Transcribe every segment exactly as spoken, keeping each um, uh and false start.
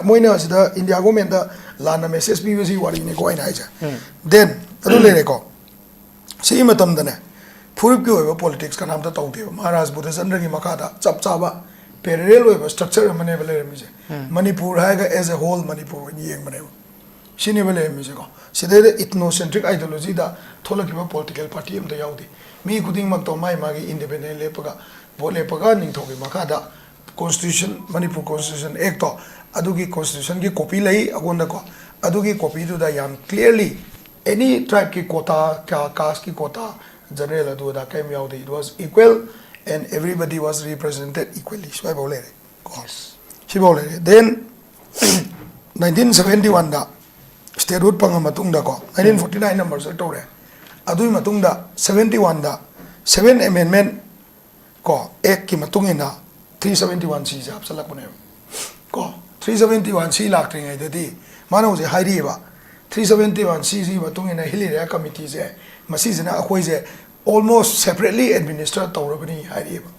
ꯃꯣꯏꯅ ꯁꯤꯗ ꯏꯟꯗꯤꯌꯥ ꯒꯣꯔꯃꯦꯟꯗ ꯂꯥꯟꯅ ꯃꯦꯁꯦꯖ ꯄꯤꯕꯁꯤ ꯋꯥꯔꯤꯅꯤꯀꯣ ꯑꯩꯅ ꯍꯥꯏꯁꯦ꯫ ꯗꯦꯟ ꯑꯗꯨ ꯂꯩꯔꯦꯀꯣ꯫ ꯁꯤꯒꯤ ꯃꯇꯝꯗꯅꯦ ꯐꯨꯔꯨꯞꯀꯤ ꯑꯣꯏꯕ ꯄꯣꯂꯤꯇꯤꯛꯁ ꯀꯅꯥꯝꯇ ꯇꯧꯗꯦꯕ꯫ ꯃꯍꯥꯔꯥꯖ ꯕꯨꯙꯆꯟꯗ꯭ꯔꯒꯤ ꯃꯈꯥꯗ ꯆꯞ ꯆꯥꯕ ꯄꯦꯔꯦꯔꯦꯜ ꯑꯣꯏꯕ ꯁ꯭ꯇ꯭ꯔꯛꯆꯔ ꯑꯃꯅꯦꯕ ꯂꯩꯔꯝꯃꯤꯁꯦ꯫ ꯃꯅꯤꯄꯨꯔ ꯍꯥꯏꯔꯒ ꯑꯦꯖ ꯑꯦ ꯍꯣꯜ ꯃꯅꯤꯄꯨꯔ ꯑꯣꯏꯅ ꯌꯦꯡꯕꯅꯦꯕ꯫ ꯁꯤꯅꯦꯕ ꯂꯩꯔꯝꯃꯤꯁꯦꯀꯣ꯫ ꯁꯤꯗꯩꯗ ꯏꯊꯅꯣꯁꯦꯟꯇ꯭ꯔꯤꯛ ꯑꯥꯏꯗꯤꯌꯣꯂꯣꯖꯤꯗ ꯊꯣꯛꯂꯛꯈꯤꯕ ꯄꯣꯂꯤꯇꯤꯀꯦꯜ ꯄꯥꯔꯇꯤ ꯑꯝꯇ ꯌꯥꯎꯗꯦ꯫ ꯃꯤ ꯈꯨꯗꯤꯡꯃꯛꯇꯣ ꯃꯥꯏ ꯃꯥꯒꯤ ꯏꯟꯗꯤꯄꯦꯟꯗꯦꯟ ꯂꯦꯞꯄꯒ ꯚꯣꯠ ꯂꯦꯞꯄꯒ ꯅꯤꯡꯊꯧꯒꯤ ꯃꯈꯥꯗ ꯀꯣꯟꯁꯇꯤꯇ꯭ꯌꯨꯁꯟ, ꯃꯅꯤꯄꯨꯔ ꯀꯣꯟꯁꯇꯤꯇ꯭ꯌꯨꯁꯟ ꯑꯦꯛꯇꯣ, ꯑꯗꯨꯒꯤ ꯀꯣꯟꯁꯇꯤꯇ꯭ꯌꯨꯁꯟꯒꯤ ꯀꯣꯄꯤ ꯂꯩ ꯑꯩꯉꯣꯟꯗꯀꯣ꯫ ꯑꯗꯨꯒꯤ ꯀꯣꯄꯤꯗꯨꯗ ꯌꯥꯝ ꯀ꯭ꯂꯤꯌꯔꯂꯤ ꯑꯦꯅꯤ ꯇ꯭ꯔꯥꯏꯕꯀꯤ ꯀꯣꯇꯥ, ꯀꯥꯁꯀꯤ ꯀꯣꯇꯥ, ꯖꯦꯅꯔꯦꯜ ꯑꯗꯨ ꯑꯗꯥ ꯀꯔꯤꯝ ꯌꯥꯎꯗꯦ꯫ It was equal and everybody was represented equally꯫ ꯁ꯭ꯋꯥꯏꯐꯥꯎ ꯂꯩꯔꯦ ꯀꯣ꯫ ꯁꯤꯐꯥꯎ ꯂꯩꯔꯦ꯫ ꯗꯦꯟ ꯅꯥꯏꯟꯇꯤꯟ ꯁꯚꯦꯟꯇꯤ ꯋꯥꯟꯗ ꯁ꯭ꯇꯦꯠꯍꯨꯗ ꯐꯪꯉ ꯃꯇꯨꯡꯗꯀꯣ, ꯅꯥꯏꯟꯇꯤꯟ ꯐꯣꯔꯇꯤ ꯅꯥꯏꯟꯗ ꯃꯔꯖꯔ ꯇꯧꯔꯦ꯫ ꯑꯗꯨꯒꯤ ꯃꯇꯨꯡꯗ ꯁꯚꯦꯟꯇꯤ ꯋꯥꯟꯗ ꯁꯚꯦꯟ ꯑꯦꯃꯦꯟꯃꯦꯟ ꯀꯣ, ꯑꯦꯛꯀꯤ ꯃꯇꯨꯡ ꯏꯟꯅ ꯊ꯭ꯔꯤ ꯁꯚꯦꯟꯇꯤ ꯋꯥꯟ ꯁꯤꯁꯦ ꯍꯥꯞꯆꯤꯜꯂꯛꯄꯅꯦꯕ ꯀꯣ꯫ ꯊ꯭ꯔꯤ ꯁꯚꯦꯟꯇꯤ ꯋꯥꯟ ꯁꯤ ꯂꯥꯛꯇ꯭ꯔꯤꯉꯩꯗꯗꯤ ꯃꯥꯅ ꯍꯧꯖꯤꯛ ꯍꯥꯏꯔꯤꯑꯕ, ꯊ꯭ꯔꯤ ꯁꯚꯦꯟꯇꯤ ꯋꯥꯟ ꯁꯤꯁꯤꯒꯤ ꯃꯇꯨꯡ ꯏꯟꯅ ꯍꯤꯜ ꯑꯦꯔꯤꯌꯥ ꯀꯃꯤꯇꯤꯁꯦ, ꯃꯁꯤꯁꯤꯅ ꯑꯩꯈꯣꯏꯁꯦ almost separately administer ꯇꯧꯔꯕꯅꯤ ꯍꯥꯏꯔꯤꯑꯕ꯫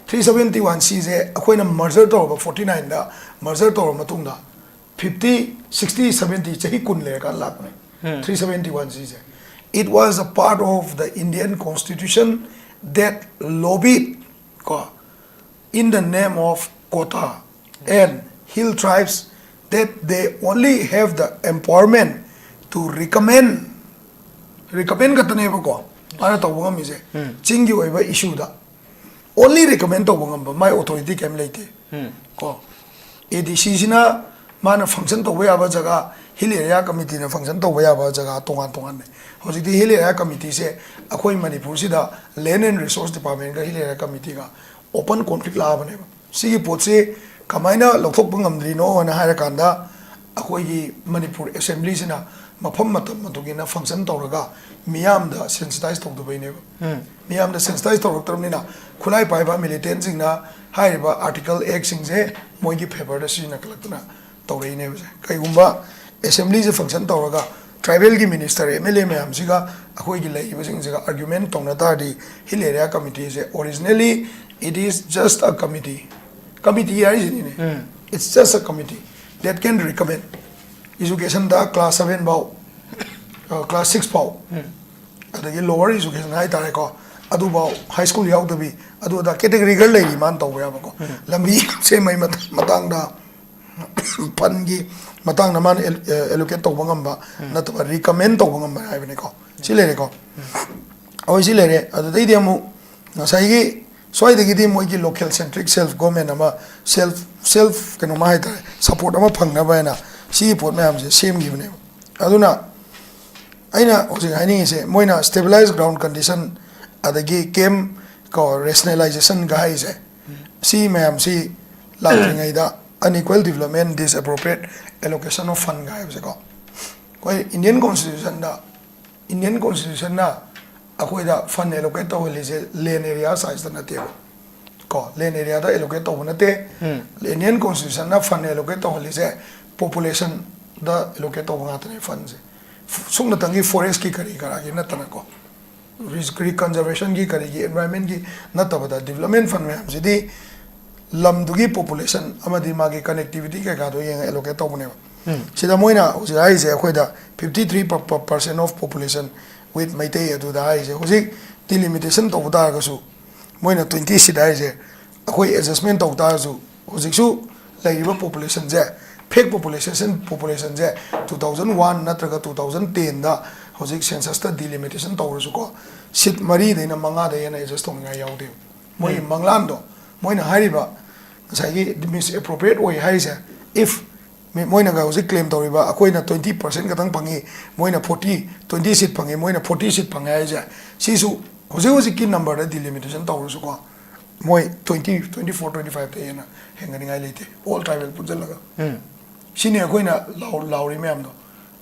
ꯊ꯭ꯔꯤ ꯁꯚꯦꯟꯇꯤ ꯋꯥꯟ ꯁꯤꯁꯦ ꯑꯩꯈꯣꯏꯅ ꯃꯔꯖꯔ ꯇꯧꯔꯕ, ꯐꯣꯔꯇꯤ ꯅꯥꯏꯟꯗ ꯃꯔꯖꯔ ꯇꯧꯔꯕ ꯃꯇꯨꯡꯗ, ꯐꯤꯐꯇꯤ, ꯁꯤꯛꯁꯇꯤ, ꯁꯚꯦꯟꯇꯤ, ꯆꯍꯤ ꯀꯨꯟ ꯂꯩꯔꯀꯥꯟꯗ ꯂꯥꯛꯄꯅꯦ꯫ ꯊ꯭ꯔꯤ ꯁꯚꯦꯟꯇꯤ ꯋꯥꯟ ꯁꯤꯁꯦ, it was a part of the Indian Constitution that lobbied ꯀꯣ, in the name of quota and hill tribes, that they only have the empowerment to recommend, recommend ꯈꯛꯇꯅꯦꯕꯀꯣ ꯃꯥꯅ ꯇꯧꯕ ꯉꯝꯃꯤꯁꯦ꯫ ꯆꯤꯡꯒꯤ ꯑꯣꯏꯕ ꯏꯁꯨꯗ only recommend ꯇꯧꯕ ꯉꯝꯕ, ꯃꯥꯏ authority ꯀꯩꯝ ꯂꯩꯇꯦ ꯀꯣ꯫ ꯑꯦ ꯗꯤ ꯁꯤꯁꯤꯅ ꯃꯥꯅ function ꯇꯧꯕ ꯌꯥꯕ ꯖꯒꯥ, ꯍꯤꯜ ꯑꯦꯔꯤꯌꯥ ꯀꯃꯤꯇꯤꯅ function ꯇꯧꯕ ꯌꯥꯕ ꯖꯒꯥ ꯇꯣꯉꯥꯟ ꯇꯣꯉꯥꯟꯕ꯫ ꯍꯧꯖꯤꯛꯇꯤ ꯍꯤꯜ ꯑꯦꯔꯤꯌꯥ ꯀꯃꯤꯇꯤꯁꯦ ꯑꯩꯈꯣꯏ ꯃꯅꯤꯄꯨꯔꯁꯤꯗ Land and Resource Department ꯒ ꯍꯤꯜ ꯑꯦꯔꯤꯌꯥ ꯀꯃꯤꯇꯤꯒ open conflict ꯂꯥꯛꯑꯕꯅꯦꯕ꯫ ꯁꯤꯒꯤ ꯄꯣꯠꯁꯤ ꯀꯃꯥꯏꯅ ꯂꯧꯊꯣꯛꯄ ꯉꯝꯗ꯭ꯔꯤꯅꯣ ꯍꯥꯏꯅ ꯍꯥꯏꯔꯀꯥꯟꯗ, ꯑꯩꯈꯣꯏꯒꯤ ꯃꯅꯤꯄꯨꯔ ꯑꯦꯁꯦꯝꯕ꯭ꯂꯤꯁꯤꯅ ꯃꯐꯝ ꯃꯇꯝ ꯃꯇꯨꯡ ꯏꯟꯅ function ꯇꯧꯔꯒ ꯃꯤꯌꯥꯝꯗ sensitize ꯇꯧꯗꯕꯩꯅꯦꯕ꯫ ꯃꯤꯌꯥꯝꯗ sensitize ꯇꯧꯔꯛꯇ꯭ꯔꯕꯅꯤꯅ ꯈꯨꯠꯂꯥꯏ ꯄꯥꯏꯕ ꯃꯤꯂꯤꯇꯦꯟꯁꯤꯡꯅ ꯍꯥꯏꯔꯤꯕ ꯑꯥꯔꯇꯤꯀꯜ ꯑꯦꯛꯁꯤꯡꯁꯦ ꯃꯣꯏꯒꯤ ꯐꯦꯚꯔꯗ ꯁꯤꯖꯤꯟꯅꯈꯠꯂꯛꯇꯅ ꯇꯧꯔꯛꯏꯅꯦꯕꯁꯦ꯫ ꯀꯩꯒꯨꯝꯕ ꯑꯦꯁꯦꯝꯕ꯭ꯂꯤꯁꯦ function ꯇꯧꯔꯒ ꯇ꯭ꯔꯥꯏꯕꯦꯜꯒꯤ ꯃꯤꯅꯤꯁꯇꯔ, ꯑꯦꯝ ꯑꯦꯜ ꯑꯦ ꯃꯌꯥꯝꯁꯤꯒ ꯑꯩꯈꯣꯏꯒꯤ ꯂꯩꯔꯤꯕꯁꯤꯡꯁꯤꯒ ꯑꯥꯔꯒ꯭ꯌꯨꯃꯦꯟ ꯇꯧꯅ ꯇꯥꯔꯗꯤ, ꯍꯤꯜ ꯑꯦꯔꯤꯌꯥ ꯀꯃꯤꯇꯤꯁꯦ originally it is just a committee, ꯀꯃꯤꯇꯤ ꯍꯥꯏꯔꯤꯁꯤꯅꯤꯅꯦ꯫ It's just a committee꯫ that can recommend educationꯗ class seven ꯐꯥꯎ, class six ꯐꯥꯎ, ꯑꯗꯒꯤ lower education ꯍꯥꯏꯇꯥꯔꯦꯀꯣ, ꯑꯗꯨꯐꯥꯎ, high school ꯌꯥꯎꯗꯕꯤ, ꯑꯗꯨ ꯑꯗꯥ category ꯈꯔ ꯂꯩꯔꯤ ꯃꯥꯅ ꯇꯧꯕ ꯌꯥꯕꯀꯣ꯫ ꯂꯝꯕꯤ ꯁꯦꯝꯕꯒꯤ ꯃꯇꯥꯡꯗ, fundꯒꯤ ꯃꯇꯥꯡꯗ ꯃꯥꯅ allocate ꯇꯧꯕ ꯉꯝꯕ ꯅꯠꯇꯕ, recommend ꯇꯧꯕ ꯉꯝꯕ ꯍꯥꯏꯕꯅꯤꯀꯣ꯫ ꯁꯤ ꯂꯩꯔꯦꯀꯣ꯫ ꯑꯩꯈꯣꯏ ꯁꯤ ꯂꯩꯔꯦ꯫ ꯑꯗꯨꯗꯩꯗꯤ ꯑꯃꯨꯛ ꯉꯁꯥꯏꯒꯤ ꯁ꯭ꯋꯥꯏꯗꯒꯤꯗꯤ ꯃꯣꯏꯒꯤ local centric self government ꯑꯃ, self self ꯀꯩꯅꯣꯃ ꯍꯥꯏꯇꯥꯔꯦ, support ꯑꯃ ꯐꯪꯅꯕ ꯍꯥꯏꯅ ꯁꯤꯒꯤ ꯄꯣꯠ ꯃꯌꯥꯝꯁꯦ ꯁꯦꯝꯈꯤꯕꯅꯦꯕ꯫ ꯑꯗꯨꯅ ꯑꯩꯅ ꯍꯧꯖꯤꯛ ꯍꯥꯏꯅꯤꯡꯉꯤꯁꯦ, ꯃꯣꯏꯅ stabilize ground condition, ꯑꯗꯒꯤ camp ꯀꯣ, rationalizationꯒ ꯍꯥꯏꯔꯤꯁꯦ, ꯁꯤ ꯃꯌꯥꯝꯁꯤ ꯂꯥꯛꯇ꯭ꯔꯤꯉꯩꯗ unequal development, disappropriate allocation of fundꯒ ꯍꯥꯏꯕꯁꯦꯀꯣ, ꯑꯩꯈꯣꯏ Indian Constitutionꯗ, Indian Constitutionꯅ ꯑꯩꯈꯣꯏꯗ fund allocate ꯇꯧꯍꯜꯂꯤꯁꯦ land area sizeꯇ ꯅꯠꯇꯦꯕ ꯀꯣ, land areaꯗ allocate ꯇꯧꯕ ꯅꯠꯇꯦ꯫ Indian Constitutionꯅ fund allocate ꯇꯧꯍꯜꯂꯤꯁꯦ populationꯗ allocate ꯇꯧꯕ ꯉꯥꯛꯇꯅꯦ fundꯁꯦ꯫ ꯁꯨꯞꯅꯇꯪꯒꯤ forestꯀꯤ ꯀꯔꯤ ꯀꯔꯥꯒꯤ ꯅꯠꯇꯅꯀꯣ, reconservationꯒꯤ ꯀꯔꯤꯒꯤ environmentꯀꯤ ꯅꯠꯇꯕꯗ development fund ꯃꯌꯥꯝꯁꯤꯗꯤ ꯂꯝꯗꯨꯒꯤ population ꯑꯃꯗꯤ ꯃꯥꯒꯤ connectivity ꯀꯩꯀꯥꯗꯣ ꯌꯦꯡꯉ allocate ꯇꯧꯕꯅꯦꯕ꯫ ꯁꯤꯗ ꯃꯣꯏꯅ ꯍꯧꯖꯤꯛ ꯍꯥꯏꯔꯤꯁꯦ ꯑꯩꯈꯣꯏꯗ fifty three percent of population with Meitei ꯑꯗꯨꯗ ꯍꯥꯏꯔꯤꯁꯦ, ꯍꯧꯖꯤꯛ delimitation ꯇꯧꯕ ꯇꯥꯔꯒꯁꯨ ꯃꯣꯏꯅ twenty seat ꯍꯥꯏꯔꯤꯁꯦ, ꯑꯩꯈꯣꯏ adjustment ꯇꯧ ꯇꯥꯔꯁꯨ ꯍꯧꯖꯤꯛꯁꯨ ꯂꯩꯔꯤꯕ populationꯁꯦ, fake population, populationꯁꯦ two thousand one ꯅꯠꯇ꯭ꯔꯒ two thousand tenꯗ ꯍꯧꯖꯤꯛ censusꯇ delimitation ꯇꯧꯔꯁꯨꯀꯣ, seat ꯃꯔꯤꯗꯩꯅ ꯃꯉꯥꯗ ꯍꯦꯟꯅ adjust ꯇꯧꯅꯤꯡꯉꯥꯏ ꯌꯥꯎꯗꯦꯕ꯫ ꯃꯣꯏꯒꯤ ꯃꯪꯂꯥꯟꯗꯣ, ꯃꯣꯏꯅ ꯍꯥꯏꯔꯤꯕ ꯉꯁꯥꯏꯒꯤ misappropriate ꯑꯣꯏ ꯍꯥꯏꯔꯤꯁꯦ, if ꯃꯣꯏꯅꯒ ꯍꯧꯖꯤꯛ claim ꯇꯧꯔꯤꯕ ꯑꯩꯈꯣꯏꯅ twenty percent ꯈꯛꯇꯪ ꯐꯪꯉꯤ, ꯃꯣꯏꯅ forty, twenty seat ꯐꯪꯉꯤ, ꯃꯣꯏꯅ forty seat ꯐꯪꯉꯦ ꯍꯥꯏꯁꯦ, ꯁꯤꯁꯨ ꯍꯧꯖꯤꯛ ꯍꯧꯖꯤꯛꯀꯤ numberꯗ delimitation ꯇꯧꯔꯁꯨꯀꯣ, ꯃꯣꯏ twenty, twenty four, twenty fiveꯇ ꯍꯦꯟꯅ ꯍꯦꯟꯒꯠꯅꯤꯡꯉꯥꯏ ꯂꯩꯇꯦ, all tribal ꯄꯨꯟꯁꯤꯜꯂꯒ꯫ ꯁꯤꯅꯤ ꯑꯩꯈꯣꯏꯅ ꯂꯥꯎ-, ꯂꯥꯎꯔꯤ ꯃꯌꯥꯝꯗꯣ꯫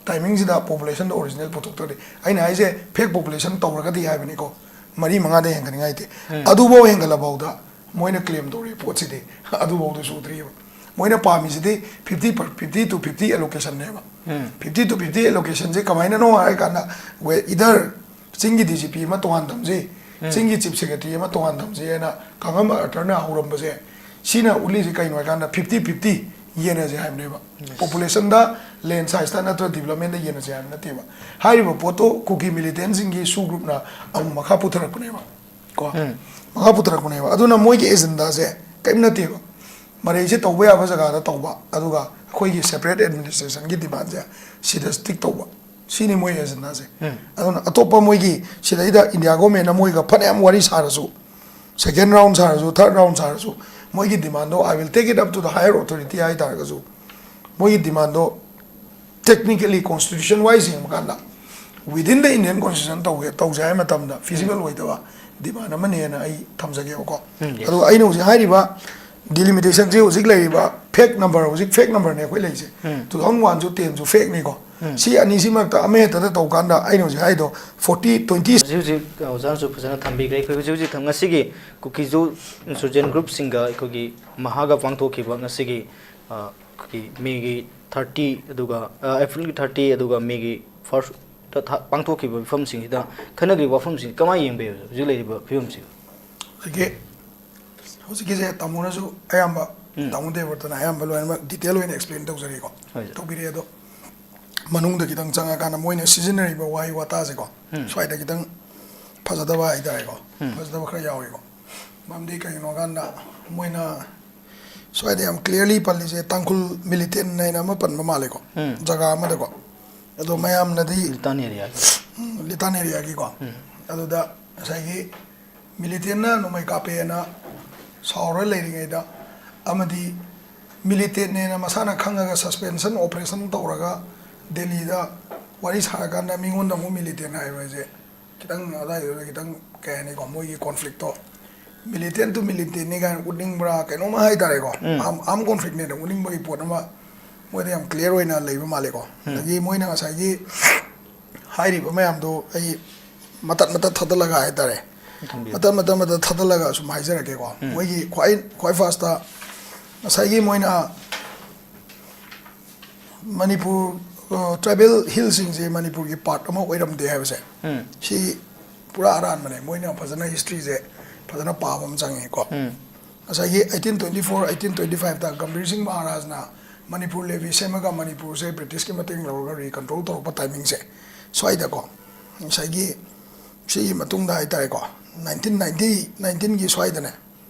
Timingꯁꯤꯗ populationꯗ original ꯄꯨꯊꯣꯛꯇ꯭ꯔꯗꯤ, ꯑꯩꯅ ꯍꯥꯏꯁꯦ fake population ꯇꯧꯔꯒꯗꯤ ꯍꯥꯏꯕꯅꯤꯀꯣ, ꯃꯔꯤ ꯃꯉꯥꯗ ꯍꯦꯟꯒꯠꯅꯤꯡꯉꯥꯏ ꯂꯩꯇꯦ꯫ ꯑꯗꯨꯐꯥꯎ ꯍꯦꯟꯒꯠꯂꯐꯥꯎꯗ ꯃꯣꯏꯅ claim ꯇꯧꯔꯤꯕ ꯄꯣꯠꯁꯤꯗꯤ ꯑꯗꯨꯐꯥꯎꯗ ꯁꯨꯗ꯭ꯔꯤꯕ꯫ ꯃꯣꯏꯅ ꯄꯥꯝꯃꯤꯁꯤꯗꯤ fifty per, fifty to fifty allocationꯅꯦꯕ꯫ Fifty to fifty allocationꯁꯦ ꯀꯃꯥꯏꯅꯅꯣ ꯍꯥꯏꯔ ꯀꯥꯟꯗ, we-, either ꯆꯤꯡꯒꯤ DGP ꯑꯃ ꯇꯣꯉꯥꯟ ꯊꯝꯁꯤ, ꯆꯤꯡꯒꯤ Chief Secretary ꯑꯃ ꯇꯣꯉꯥꯟ ꯊꯝꯁꯤ ꯍꯥꯏꯅ ꯀꯥꯡꯉꯝ ꯑꯥꯔꯊꯔꯅ ꯍꯧꯔꯝꯕꯁꯦ, ꯁꯤꯅ ꯎꯠꯂꯤꯁꯤ ꯀꯩꯅꯣ ꯍꯥꯏꯀꯥꯟꯗ fifty fifty ꯌꯦꯟꯅꯁꯦ ꯍꯥꯏꯕꯅꯦꯕ꯫ ꯄꯣꯄꯨꯂꯦꯁꯟꯗ, ꯂꯦꯟ ꯁꯥꯏꯖꯇ ꯅꯠꯇ꯭ꯔꯒ ꯗꯤꯕꯂꯞꯃꯦꯟꯗ ꯌꯦꯟꯅꯁꯦ ꯍꯥꯏꯕ ꯅꯠꯇꯦꯕ꯫ ꯍꯥꯏꯔꯤꯕ ꯄꯣꯠꯇꯣ ꯀꯨꯀꯤ ꯃꯤꯂꯤꯇꯦꯟꯁꯤꯡꯒꯤ ꯁꯨ ꯒ꯭ꯔꯨꯞꯅ ꯑꯃꯨꯛ ꯃꯈꯥ ꯄꯨꯊꯔꯛꯄꯅꯦꯕ꯫ ꯀꯣ ꯎꯝ꯫ ꯃꯈꯥ ꯄꯨꯊꯔꯛꯄꯅꯦꯕ꯫ ꯑꯗꯨꯅ ꯃꯣꯏꯒꯤ ꯑꯦꯖꯦꯟꯗꯥꯁꯦ ꯀꯔꯤꯝ ꯅꯠꯇꯦꯕ꯫ ꯃꯔꯩꯁꯦ ꯇꯧꯕ ꯌꯥꯕ ꯖꯒꯥꯗ ꯇꯧꯕ, ꯑꯗꯨꯒ ꯑꯩꯈꯣꯏꯒꯤ ꯁꯦꯄꯔꯦꯠ ꯑꯦꯗꯃꯤꯅꯤꯁꯇ꯭ꯔꯦꯁꯟꯒꯤ ꯗꯤꯃꯥꯟꯁꯦ ꯁꯤꯗ ꯁ꯭ꯇꯤꯛ ꯇꯧꯕ, ꯁꯤꯅꯤ ꯃꯣꯏ ꯑꯦꯖꯦꯟꯗꯥꯁꯦ꯫ ꯎꯝ꯫ ꯑꯗꯨꯅ ꯑꯇꯣꯞꯄ ꯃꯣꯏꯒꯤ ꯁꯤꯗꯩꯗ ꯏꯟꯗꯤꯌꯥ ꯒꯣꯔꯃꯦꯟꯅ ꯃꯣꯏꯒ ꯐꯅꯌꯥꯝ ꯋꯥꯔꯤ ꯁꯥꯔꯁꯨ, ꯁꯦꯀꯦꯟ ꯔꯥꯎꯟ ꯁꯥꯔꯁꯨ, ꯊꯥꯔꯠ ꯔꯥꯎꯟ ꯁꯥꯔꯁꯨ, ꯃꯣꯏꯒꯤ ꯗꯤꯃꯥꯟꯗꯣ "I will take it up to the higher authority" ꯍꯥꯏ ꯇꯥꯔꯒꯁꯨ, ꯃꯣꯏꯒꯤ ꯗꯤꯃꯥꯟꯗꯣ technically constitution wise ꯌꯦꯡꯕ ꯀꯥꯟꯗ within the Indian constitution ꯇꯧꯒꯦ, ꯇꯧꯁꯦ ꯍꯥꯏꯕ ꯃꯇꯝꯗ feasible ꯑꯣꯏꯗꯕ ꯗꯤꯃꯥꯟ ꯑꯃꯅꯦꯅ ꯑꯩ ꯊꯝꯖꯒꯦꯕꯀꯣ꯫ ꯎꯝ, yes. ꯑꯗꯨꯒ ꯑꯩꯅ ꯍꯧꯖꯤꯛ ꯍꯥꯏꯔꯤꯕ ꯗꯤꯂꯤꯃꯤꯇꯦꯁꯟꯁꯤ ꯍꯧꯖꯤꯛ ꯂꯩꯔꯤꯕ ꯐꯦꯛ ꯅꯝꯕꯔ, ꯍꯧꯖꯤꯛ ꯐꯦꯛ ꯅꯝꯕꯔꯅꯦ ꯑꯩꯈꯣꯏ ꯂꯩꯔꯤꯁꯦ꯫ ꯎꯝ꯫ Two thousand one ꯁꯨ ten ꯁꯨ ꯐꯦꯛꯅꯤꯀꯣ꯫ ꯎꯝ꯫ ꯁꯤ ꯑꯅꯤꯁꯤ ꯃꯔꯛꯇ ꯑꯃ ꯍꯦꯛꯇꯗ ꯇꯧ ꯀꯥꯟꯗ ꯑꯩꯅ ꯍꯧꯖꯤꯛ ꯍꯥꯏꯗꯣ forty twenty꯫ ꯍꯧꯖꯤꯛ ꯍꯧꯖꯤꯛ ꯑꯣꯖꯥꯅꯁꯨ ꯐꯖꯅ ꯊꯝꯕꯤꯈ꯭ꯔꯦ꯫ ꯑꯩꯈꯣꯏ ꯍꯧꯖꯤꯛ ꯍꯧꯖꯤꯛ ꯉꯁꯤꯒꯤ ꯀꯨꯀꯤꯖꯨ insurgent group ꯁꯤꯡꯒ ꯑꯩꯈꯣꯏꯒꯤ ꯃꯍꯥꯒ ꯄꯥꯡꯊꯣꯛꯈꯤꯕ ꯉꯁꯤꯒꯤ, ꯑ, ꯑꯩꯈꯣꯏꯒꯤ ꯃꯦꯒꯤ thirty ꯑꯗꯨꯒ, ꯑ, ꯑꯦꯄ꯭ꯔꯤꯜꯒꯤ thirty ꯑꯗꯨꯒ ꯃꯦꯒꯤ first ꯇ ꯊꯥ-, ꯄꯥꯡꯊꯣꯛꯈꯤꯕ ꯃꯤꯐꯝꯁꯤꯡꯁꯤꯗ ꯈꯟꯅꯈ꯭ꯔꯤꯕ ꯋꯥꯐꯝꯁꯤꯡꯁꯤ ꯀꯃꯥꯏꯅ ꯌꯦꯡꯕ ꯌꯥꯏ ꯍꯧꯖꯤꯛ ꯂꯩꯔꯤꯕ ꯐꯤꯕꯝꯁꯤꯒ? ꯍꯧꯖꯤꯛꯀꯤ, ꯍꯧꯖꯤꯛꯀꯤꯁꯦ ꯇꯥꯃꯣꯅꯁꯨ ꯑꯌꯥꯝꯕ, ꯎꯝ꯫ ꯇꯥꯃꯣ ꯗꯦꯕꯔꯇꯅ ꯑꯌꯥꯝꯕ ꯂꯣꯏꯅꯃꯛ detail ꯑꯣꯏꯅ explain ꯇꯧꯖꯔꯦꯀꯣ꯫ ꯍꯣꯏ, ꯁꯥꯔ꯫ ꯇꯧꯕꯤꯔꯦ꯫ ꯑꯗꯣ ꯃꯅꯨꯡꯗ ꯈꯤꯇꯪ ꯆꯪꯉꯀꯥꯟꯗ ꯃꯣꯏꯅ ꯁꯤꯖꯤꯟꯅꯔꯤꯕ ꯋꯥꯍꯩ ꯋꯥꯇꯥꯁꯦꯀꯣ, ꯎꯝ꯫ ꯁ꯭ꯋꯥꯏꯗ ꯈꯤꯇꯪ ꯐꯖꯗꯕ ꯍꯥꯏꯇꯥꯔꯦꯀꯣ, ꯎꯝ꯫ ꯐꯖꯗꯕ ꯈꯔ ꯌꯥꯎꯋꯦꯀꯣ꯫ ꯃꯔꯝꯗꯤ ꯀꯩꯒꯤꯅꯣ ꯍꯥꯏꯀꯥꯟꯗ ꯃꯣꯏꯅ ꯁ꯭ꯋꯥꯏꯗ ꯌꯥꯝ clearly ꯄꯜꯂꯤꯁꯦ ꯇꯥꯡꯈꯨꯜ militant ꯍꯥꯏꯅ ꯑꯃ ꯄꯟꯕ ꯃꯥꯜꯂꯦꯀꯣ, ꯎꯝ꯫ ꯖꯒꯥ ꯑꯃꯗꯀꯣ꯫ ꯑꯗꯣ ꯃꯌꯥꯝꯅꯗꯤ ꯂꯤꯇꯥꯟ ꯑꯦꯔꯤꯌꯥꯒꯤ꯫ ꯎꯝ, ꯂꯤꯇꯥꯟ ꯑꯦꯔꯤꯌꯥꯒꯤꯀꯣ꯫ ꯎꯝ꯫ ꯑꯗꯨꯗ ꯉꯁꯥꯏꯒꯤ militantꯅ ꯅꯣꯡꯃꯩ ꯀꯥꯞꯄꯦꯅ ꯁꯥꯎꯔ ꯂꯩꯔꯤꯉꯩꯗ, ꯑꯃꯗꯤ militantꯅꯦꯅ ꯃꯁꯥꯅ ꯈꯪꯉꯒ suspension operation ꯇꯧꯔꯒ ꯗꯦꯜꯂꯤꯗ ꯋꯥꯔꯤ ꯁꯥꯔꯀꯥꯟꯗ ꯃꯤꯉꯣꯟꯗ ꯑꯃꯨꯛ militant ꯍꯥꯏꯕꯁꯦ ꯈꯤꯇꯪ ꯑꯗꯥꯏꯗꯨꯗ ꯈꯤꯇꯪ, ꯀꯩ ꯍꯥꯏꯅꯤꯀꯣ, ꯃꯣꯏꯒꯤ conflictꯇꯣ militant to militantꯅꯤ ꯀꯥꯏꯅ ꯎꯠꯅꯤꯡꯕ꯭ꯔꯥ ꯀꯩꯅꯣꯝꯃ ꯍꯥꯏꯇꯥꯔꯦꯀꯣ꯫ ꯎꯝ꯫ Arm, arm conflictꯅꯦꯅ ꯎꯠꯅꯤꯡꯕꯒꯤ ꯄꯣꯠ ꯑꯃ ꯃꯣꯏꯗ ꯌꯥꯝ clear ꯑꯣꯏꯅ ꯂꯩꯕ ꯃꯥꯜꯂꯦꯀꯣ꯫ ꯎꯝ꯫ ꯑꯗꯒꯤ ꯃꯣꯏꯅ ꯉꯁꯥꯏꯒꯤ ꯍꯥꯏꯔꯤꯕ ꯃꯌꯥꯝꯗꯣ ꯑꯩ ꯃꯇꯠ ꯃꯇꯠ ꯊꯥꯗꯠꯂꯒ ꯍꯥꯏꯇꯥꯔꯦ, ꯊꯝꯕꯤꯌꯨ꯫ ꯃꯇꯠ ꯃꯇꯠ ꯃꯇꯠ ꯊꯥꯗꯠꯂꯒ ꯁꯨꯝ ꯍꯥꯏꯖꯔꯛꯀꯦꯀꯣ꯫ ꯎꯝ꯫ ꯃꯣꯏꯒꯤ ꯈ꯭ꯋꯥꯏ, ꯈ꯭ꯋꯥꯏ firstꯇ ꯉꯁꯥꯏꯒꯤ ꯃꯣꯏꯅ ꯃꯅꯤꯄꯨꯔ, ꯑ, tribal hillꯁꯤꯡꯁꯦ ꯃꯅꯤꯄꯨꯔꯒꯤ part ꯑꯃ ꯑꯣꯏꯔꯝꯗꯦ ꯍꯥꯏꯕꯁꯦ, ꯎꯝ꯫ ꯁꯤ ꯄꯨꯔꯥ ꯑꯔꯥꯟꯕꯅꯦ꯫ ꯃꯣꯏꯅ ꯐꯖꯅ historyꯁꯦ ꯐꯖꯅ ꯄꯥꯕ ꯑꯃ ꯆꯪꯉꯦꯀꯣ꯫ ꯎꯝ꯫ ꯉꯁꯥꯏꯒꯤ eighteen twenty four eighteen twenty five ꯇ ꯒꯝꯚꯤꯔ ꯁꯤꯡ ꯃꯍꯥꯔꯥꯖꯅ ꯃꯅꯤꯄꯨꯔ ꯂꯦꯚꯤ ꯁꯦꯝꯃꯒ ꯃꯅꯤꯄꯨꯔꯁꯦ ꯕ꯭ꯔꯤꯇꯤꯁꯀꯤ ꯃꯇꯦꯡ ꯂꯧꯔꯒ ꯔꯤꯀꯟꯇ꯭ꯔꯣꯜ ꯇꯧꯔꯛꯄ ꯇꯥꯏꯃꯤꯡꯁꯦ, ꯁ꯭ꯋꯥꯏꯗꯀꯣ ꯉꯁꯥꯏꯒꯤ ꯁꯤꯒꯤ ꯃꯇꯨꯡꯗ ꯍꯥꯏꯇꯥꯔꯦꯀꯣ, nineteen ninety nineteen ꯒꯤ ꯁ꯭ꯋꯥꯏꯗꯅꯦ,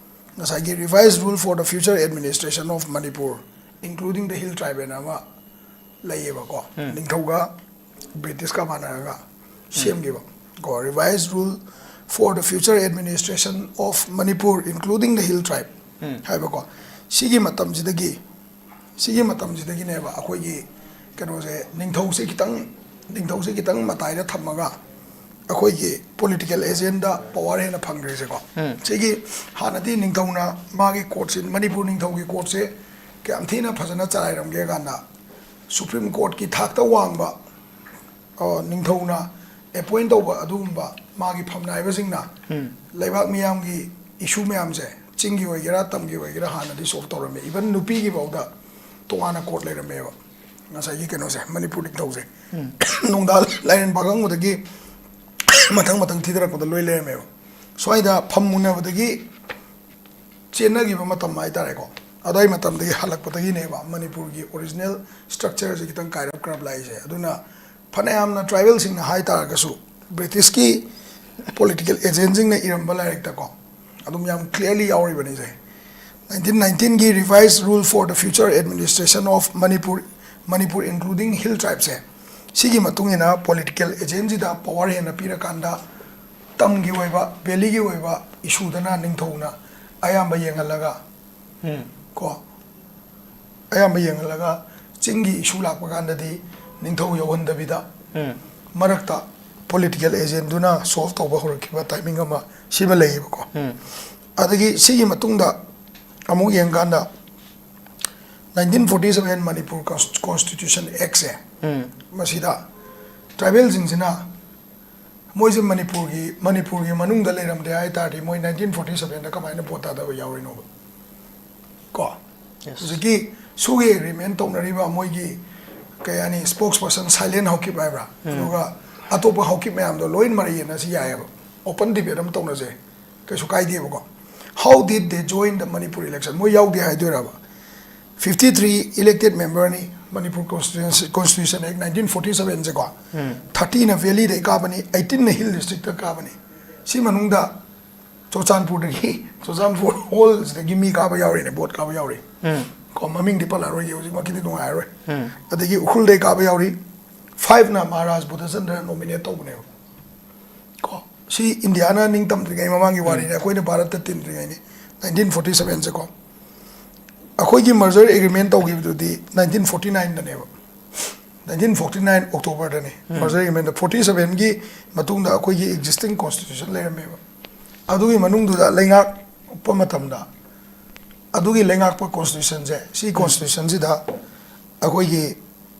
ꯉꯁꯥꯏꯒꯤ Revised Rule for the Future Administration of Manipur, Including the Hill Tribe ꯍꯥꯏꯅ ꯑꯃ ꯂꯩꯌꯦꯕꯀꯣ, ꯅꯤꯡꯊꯧꯒ ꯕ꯭ꯔꯤꯇꯤꯁꯀ ꯃꯥꯟꯅꯔꯒ ꯁꯦꯝꯈꯤꯕ ꯀꯣ, Revised Rule for the Future Administration of Manipur, Including the Hill Tribe ꯍꯥꯏꯕꯀꯣ, ꯁꯤꯒꯤ ꯃꯇꯝꯁꯤꯗꯒꯤ, ꯁꯤꯒꯤ ꯃꯇꯝꯁꯤꯗꯒꯤꯅꯦꯕ ꯑꯩꯈꯣꯏꯒꯤ ꯀꯩꯅꯣꯁꯦ, ꯅꯤꯡꯊꯧꯁꯦ ꯈꯤꯇꯪ, ꯅꯤꯡꯊꯧꯁꯦ ꯈꯤꯇꯪ ꯃꯇꯥꯏꯗ ꯊꯝꯃꯒ ꯑꯩꯈꯣꯏꯒꯤ ꯄꯣꯂꯤꯇꯤꯀꯦꯜ ꯑꯦꯖꯦꯟꯗ ꯄꯋꯥꯔ ꯍꯦꯟꯅ ꯐꯪꯈ꯭ꯔꯤꯁꯦꯀꯣ꯫ ꯁꯤꯒꯤ ꯍꯥꯟꯅꯗꯤ ꯅꯤꯡꯊꯧꯅ ꯃꯥꯒꯤ ꯀꯣꯔꯠꯁꯤ, ꯃꯅꯤꯄꯨꯔ ꯅꯤꯡꯊꯧꯒꯤ ꯀꯣꯔꯠꯁꯦ ꯀꯌꯥꯝ ꯊꯤꯅ ꯐꯖꯅ ꯆꯂꯥꯏꯔꯝꯒꯦ ꯀꯥꯟꯗ, ꯁꯨꯄ꯭ꯔꯤꯝ ꯀꯣꯔꯠꯀꯤ ꯊꯥꯛꯇ ꯋꯥꯡꯕ, ꯑ, ꯅꯤꯡꯊꯧꯅ ꯑꯦꯄꯣꯏꯟ ꯇꯧꯕ ꯑꯗꯨꯒꯨꯝꯕ ꯃꯥꯒꯤ ꯐꯝꯅꯥꯏꯕꯁꯤꯡꯅ ꯂꯩꯕꯥꯛ ꯃꯤꯌꯥꯝꯒꯤ ꯏꯁꯨ ꯃꯌꯥꯝꯁꯦ, ꯆꯤꯡꯒꯤ ꯑꯣꯏꯒꯦꯔꯥ ꯇꯝꯒꯤ ꯑꯣꯏꯒꯦꯔꯥ, ꯍꯥꯟꯅꯗꯤ ꯁꯣꯜꯕ ꯇꯧꯔꯝꯃꯦ꯫ ꯏꯚꯟ ꯅꯨꯄꯤꯒꯤ ꯐꯥꯎꯗ ꯇꯣꯉꯥꯟꯅ ꯀꯣꯔꯠ ꯂꯩꯔꯝꯃꯦꯕ꯫ ꯉꯁꯥꯏꯒꯤ ꯀꯩꯅꯣꯁꯦ, ꯃꯅꯤꯄꯨꯔ ꯅꯤꯡꯊꯧꯁꯦ ꯅꯣꯡꯗꯥ ꯂꯥꯏꯔꯦꯟ ꯄꯥꯈꯪꯕꯗꯒꯤ ꯃꯊꯪ ꯃꯊꯪ ꯊꯤꯊꯔꯛꯄꯗ ꯂꯣꯏ ꯂꯩꯔꯝꯃꯦꯕ꯫ ꯁ꯭ꯋꯥꯏꯗ ꯐꯝ ꯃꯨꯟꯅꯕꯗꯒꯤ ꯆꯦꯟꯅꯈꯤꯕ ꯃꯇꯝ ꯍꯥꯏꯇꯥꯔꯦꯀꯣ, ꯑꯗꯨꯋꯥꯏ ꯃꯇꯝꯗꯒꯤ ꯍꯜꯂꯛꯄꯗꯒꯤꯅꯦꯕ ꯃꯅꯤꯄꯨꯔꯒꯤ ꯑꯣꯔꯤꯖꯤꯅꯦꯜ ꯁ꯭ꯇ꯭ꯔꯛꯆꯔꯁꯦ ꯈꯤꯇꯪ ꯀꯥꯏꯔꯞ ꯀꯥꯏꯔꯞ ꯂꯥꯛꯏꯁꯦ꯫ ꯑꯗꯨꯅ ꯐꯅꯌꯥꯝꯅ ꯇ꯭ꯔꯥꯏꯕꯦꯜꯁꯤꯡꯅ ꯍꯥꯏ ꯇꯥꯔꯒꯁꯨ, ꯕ꯭ꯔꯤꯇꯤꯁꯀꯤ ꯄꯣꯂꯤꯇꯤꯀꯦꯜ ꯑꯦꯖꯦꯟꯁꯤꯡꯅ ꯏꯔꯝꯕ ꯂꯥꯏꯔꯤꯛꯇꯀꯣ ꯑꯗꯨꯝ ꯌꯥꯝ ꯀ꯭ꯂꯤꯌꯔꯂꯤ ꯌꯥꯎꯔꯤꯕꯅꯤꯁꯦ꯫ Nineteen nineteenꯒꯤ Revised Rule for the Future Administration of Manipur, Manipur Including Hill Tribesꯁꯦ, ꯁꯤꯒꯤ ꯃꯇꯨꯡ ꯏꯟꯅ ꯄꯣꯂꯤꯇꯤꯀꯦꯜ ꯑꯦꯖꯦꯟꯁꯤꯗ ꯄꯋꯥꯔ ꯍꯦꯟꯅ ꯄꯤꯔꯀꯥꯟꯗ, ꯇꯝꯒꯤ ꯑꯣꯏꯕ, ꯚꯦꯂꯤꯒꯤ ꯑꯣꯏꯕ ꯏꯁꯨꯗꯅ ꯅꯤꯡꯊꯧꯅ ꯑꯌꯥꯝꯕ ꯌꯦꯡꯍꯜꯂꯒ, ꯀꯣ, ꯑꯌꯥꯝꯕ ꯌꯦꯡꯍꯜꯂꯒ, ꯆꯤꯡꯒꯤ ꯏꯁꯨ ꯂꯥꯛꯄ ꯀꯥꯟꯗꯗꯤ ꯅꯤꯡꯊꯧ ꯌꯧꯍꯟꯗꯕꯤꯗ, ꯃꯔꯛꯇ ꯄꯣꯂꯤꯇꯤꯀꯦꯜ ꯑꯦꯖꯦꯟꯗꯨꯅ ꯁꯣꯜꯕ ꯇꯧꯕ ꯍꯧꯔꯛꯈꯤꯕ ꯇꯥꯏꯃꯤꯡ ꯑꯃ ꯁꯤꯃ ꯂꯩꯌꯦꯕꯀꯣ꯫ ꯑꯗꯒꯤ ꯁꯤꯒꯤ ꯃꯇꯨꯡꯗ ꯑꯃꯨꯛ ꯌꯦꯡꯀꯥꯟꯗ, nineteen forty seven Manipur Cons-, Constitution Actꯁꯦ, ꯃꯁꯤꯗ ꯇ꯭ꯔꯥꯏꯕꯦꯜꯁꯤꯡꯁꯤꯅ ꯃꯣꯏꯁꯦ ꯃꯅꯤꯄꯨꯔꯒꯤ, ꯃꯅꯤꯄꯨꯔꯒꯤ ꯃꯅꯨꯡꯗ ꯂꯩꯔꯝꯗꯦ ꯍꯥꯏ ꯇꯥꯔꯗꯤ, ꯃꯣꯏ nineteen forty sevenꯗ ꯀꯃꯥꯏꯅ ꯚꯣꯠ ꯊꯥꯗꯕ ꯌꯥꯎꯔꯤꯅꯣꯕ? ꯀꯣ? Yes. ꯍꯧꯖꯤꯛꯀꯤ ꯁꯨꯒꯤ ꯑꯦꯒ꯭ꯔꯤꯃꯦꯟ ꯇꯧꯅꯔꯤꯕ ꯃꯣꯏꯒꯤ, ꯀꯩ ꯍꯥꯏꯅꯤ, ꯁ꯭ꯄꯣꯛꯁ ꯄꯔꯁꯟ ꯁꯥꯏꯂꯦꯟ ꯍꯥꯎꯀꯤꯞ ꯍꯥꯏꯕ꯭ꯔꯥ? ꯑꯗꯨꯒ ꯑꯇꯣꯞꯄ ꯍꯥꯎꯀꯤꯞ ꯃꯌꯥꯝꯗꯣ ꯂꯣꯏ ꯃꯔꯩ ꯌꯦꯠꯅꯁꯤ ꯌꯥꯏꯑꯕ꯫ ꯑꯣꯄꯟ ꯗꯤꯕꯦꯠ ꯑꯃ ꯇꯧꯅꯁꯦ꯫ ꯀꯩꯁꯨ ꯀꯥꯏꯗꯦꯕꯀꯣ꯫ How did they join the Manipur election? ꯃꯣꯏ ꯌꯥꯎꯗꯦ ꯍꯥꯏꯗꯣꯏꯔꯕ? Fifty three elected member ꯅꯤ, Manipur Constitution, Constitution Act nineteen forty seven ꯁꯦꯀꯣ, thirty ꯅ valley ꯗꯩ ꯀꯥꯕꯅꯤ, eighteen ꯅ hill district ꯇ ꯀꯥꯕꯅꯤ꯫ ꯁꯤ ꯃꯅꯨꯡꯗ ꯆꯨꯔꯆꯥꯟꯄꯨꯔꯗꯒꯤ, ꯆꯨꯔꯆꯥꯟꯄꯨꯔ whole ꯁꯤꯗꯒꯤ ꯃꯤ ꯀꯥꯕ ꯌꯥꯎꯔꯤꯅꯦ, vote ꯀꯥꯕ ꯌꯥꯎꯔꯤ꯫ ꯀꯣ, ꯃꯃꯤꯡꯗꯤ ꯄꯜꯂꯛꯑꯔꯣꯏꯒꯦ, ꯍꯧꯖꯤꯛꯃꯛꯀꯤꯗꯤ ꯅꯨꯡꯉꯥꯏꯔꯔꯣꯏ꯫ ꯑꯗꯒꯤ ꯎꯈ꯭ꯔꯨꯜꯗꯩ ꯀꯥꯕ ꯌꯥꯎꯔꯤ꯫ Five ꯅ ꯃꯍꯥꯔꯥꯖ ꯕꯨꯙꯆꯟꯗ꯭ꯔ nominate ꯇꯧꯕꯅꯦꯕ꯫ ꯀꯣ, ꯁꯤ ꯏꯟꯗꯤꯌꯥꯅ ꯅꯤꯡꯇꯝꯗ꯭ꯔꯤꯉꯩ ꯃꯃꯥꯡꯒꯤ ꯋꯥꯔꯤꯅꯤ, ꯑꯩꯈꯣꯏꯅ ꯚꯥꯔꯠꯇ ꯇꯤꯟꯗ꯭ꯔꯤꯉꯩꯅꯤ, nineteen forty seven ꯁꯦꯀꯣ꯫ ꯑꯩꯈꯣꯏꯒꯤ merger agreement ꯇꯧꯈꯤꯕꯗꯨꯗꯤ nineteen forty nine ꯗꯅꯦꯕ, nineteen forty nine October ꯗꯅꯤ꯫ Merger agreement forty seven ꯒꯤ ꯃꯇꯨꯡꯗ ꯑꯩꯈꯣꯏꯒꯤ existing constitution ꯂꯩꯔꯝꯃꯦꯕ꯫ ꯑꯗꯨꯒꯤ ꯃꯅꯨꯡꯗꯨꯗ ꯂꯩꯉꯥꯛꯄ ꯃꯇꯝꯗ, ꯑꯗꯨꯒꯤ ꯂꯩꯉꯥꯛꯄ constitution ꯁꯦ, ꯁꯤ constitution ꯁꯤꯗ ꯑꯩꯈꯣꯏꯒꯤ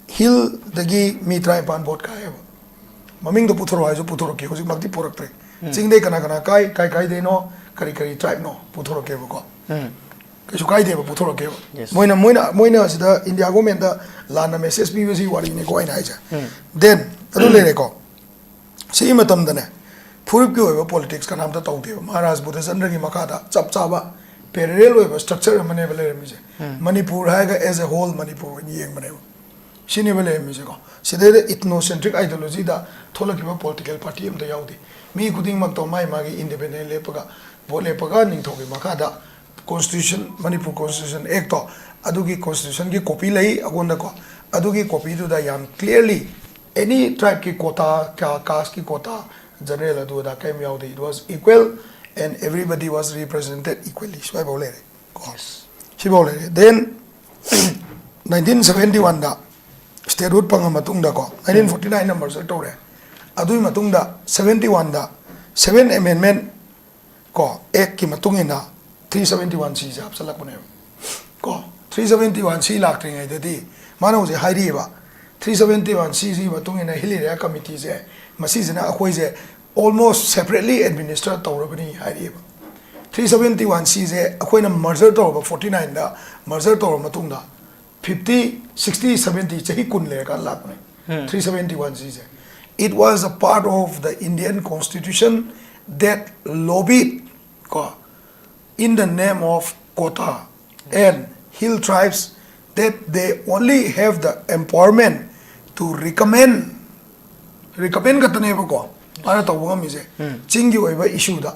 hill ꯗꯒꯤ ꯃꯤ ꯇꯔꯥꯅꯤꯄꯥꯟ vote ꯀꯥꯏꯌꯦꯕ꯫ ꯃꯃꯤꯡꯗꯣ ꯄꯨꯊꯣꯔꯛꯑꯣ ꯍꯥꯏꯁꯨ ꯄꯨꯊꯣꯔꯛꯀꯦ, ꯍꯧꯖꯤꯛꯃꯛꯇꯤ ꯄꯨꯔꯛꯇ꯭ꯔꯦ꯫ ꯆꯤꯡꯗꯩ ꯀꯅꯥ ꯀꯅꯥ ꯀꯥꯏ, ꯀꯥꯏ ꯀꯥꯏꯗꯩꯅꯣ, ꯀꯔꯤ ꯀꯔꯤ tribe ꯅꯣ ꯄꯨꯊꯣꯔꯛꯀꯦꯕꯀꯣ꯫ ꯀꯩꯁꯨ ꯀꯥꯏꯗꯦꯕ, ꯄꯨꯊꯣꯔꯛꯀꯦꯕ꯫ Yes. ꯃꯣꯏꯅ, ꯃꯣꯏꯅ, ꯃꯣꯏꯅ ꯁꯤꯗ ꯏꯟꯗꯤꯌꯥ government ꯗ ꯂꯥꯟꯅ message ꯄꯤꯕꯁꯤ ꯋꯥꯔꯤꯅꯤꯀꯣ ꯑꯩꯅ ꯍꯥꯏꯁꯦ꯫ Then ꯑꯗꯨ ꯂꯩꯔꯦꯀꯣ꯫ ꯁꯤꯒꯤ ꯃꯇꯝꯗꯅꯦ, ꯐꯨꯔꯨꯞꯀꯤ ꯑꯣꯏꯕ politics ꯀꯅꯥꯝꯇ ꯇꯧꯗꯦꯕ꯫ ꯃꯍꯥꯔꯥꯖ ꯕꯨꯙꯆꯟꯗ꯭ꯔꯒꯤ ꯃꯈꯥꯗ ꯆꯞ ꯆꯥꯕ parallel ꯑꯣꯏꯕ structure ꯑꯃꯅꯦꯕ ꯂꯩꯔꯝꯃꯤꯁꯦ꯫ ꯃꯅꯤꯄꯨꯔ ꯍꯥꯏꯔꯒ as a whole ꯃꯅꯤꯄꯨꯔ ꯑꯣꯏꯅ ꯌꯦꯡꯕꯅꯦꯕ꯫ ꯁꯤꯅꯦꯕ ꯂꯩꯔꯝꯃꯤꯁꯦꯀꯣ꯫ ꯁꯤꯗꯩꯗ ethnocentric ideology ꯗ ꯊꯣꯛꯂꯛꯈꯤꯕ political party ꯑꯝꯇ ꯌꯥꯎꯗꯦ꯫ ꯃꯤ ꯈꯨꯗꯤꯡꯃꯛꯇꯣ ꯃꯥꯏ ꯃꯥꯒꯤ independent ꯂꯦꯞꯄꯒ, vote ꯂꯦꯞꯄꯒ ꯅꯤꯡꯊꯧꯒꯤ ꯃꯈꯥꯗ constitution, ꯃꯅꯤꯄꯨꯔ Constitution Act ꯇꯣ, ꯑꯗꯨꯒꯤ constitution ꯒꯤ copy ꯂꯩ ꯑꯩꯉꯣꯟꯗꯀꯣ꯫ ꯑꯗꯨꯒꯤ copy ꯗꯨꯗ ꯌꯥꯝ clearly any tribe ꯀꯤ quota, caste ꯀꯤ quota, general ꯑꯗꯨ ꯑꯗꯥ ꯀꯔꯤꯝ ꯌꯥꯎꯗꯦ꯫ It was equal and everybody was represented equally꯫ ꯁ꯭ꯋꯥꯏꯐꯥꯎ ꯂꯩꯔꯦ ꯀꯣ꯫ Yes. ꯁꯤꯐꯥꯎ ꯂꯩꯔꯦ꯫ Then nineteen seventy one ꯗ statehood ꯐꯪꯉ ꯃꯇꯨꯡꯗꯀꯣ, nineteen forty nine ꯅ merger ꯇꯧꯔꯦ꯫ ꯑꯗꯨꯒꯤ ꯃꯇꯨꯡꯗ seventy one ꯗ seven amendment ꯀꯣ, Act ꯀꯤ ꯃꯇꯨꯡ ꯏꯟꯅ three seventy one C ꯁꯦ ꯍꯥꯞꯆꯤꯜꯂꯛꯄꯅꯦꯕ꯫ ꯀꯣ, three seventy one C ꯂꯥꯛꯇ꯭ꯔꯤꯉꯩꯗꯗꯤ ꯃꯥꯅ ꯍꯧꯖꯤꯛ ꯍꯥꯏꯔꯤꯕ three seventy one C ꯁꯤꯒꯤ ꯃꯇꯨꯡ ꯏꯟꯅ Hill Area Committee ꯁꯦ, ꯃꯁꯤꯁꯤꯅ ꯑꯩꯈꯣꯏꯁꯦ almost separately administer ꯇꯧꯔꯕꯅꯤ ꯍꯥꯏꯔꯤꯕ꯫ Three seventy one C ꯁꯦ ꯑꯩꯈꯣꯏꯅ merger ꯇꯧꯔꯕ, forty nine ꯗ merger ꯇꯧꯔꯕ ꯃꯇꯨꯡꯗ fifty, sixty, seventy, ꯆꯍꯤ ꯀꯨꯟ ꯂꯩꯔꯀꯥꯟꯗ ꯂꯥꯛꯄꯅꯦ꯫ Three seventy one C say, it was a part of the Indian Constitution that lobbied, ꯀꯣ, in the name of quota and hill tribes that they only have the empowerment to recommend, recommend ꯈꯛꯇꯅꯦꯕꯀꯣ ꯃꯥꯅ ꯇꯧꯕ ꯉꯝꯃꯤꯁꯦ꯫ ꯆꯤꯡꯒꯤ ꯑꯣꯏꯕ ꯏꯁꯨꯗ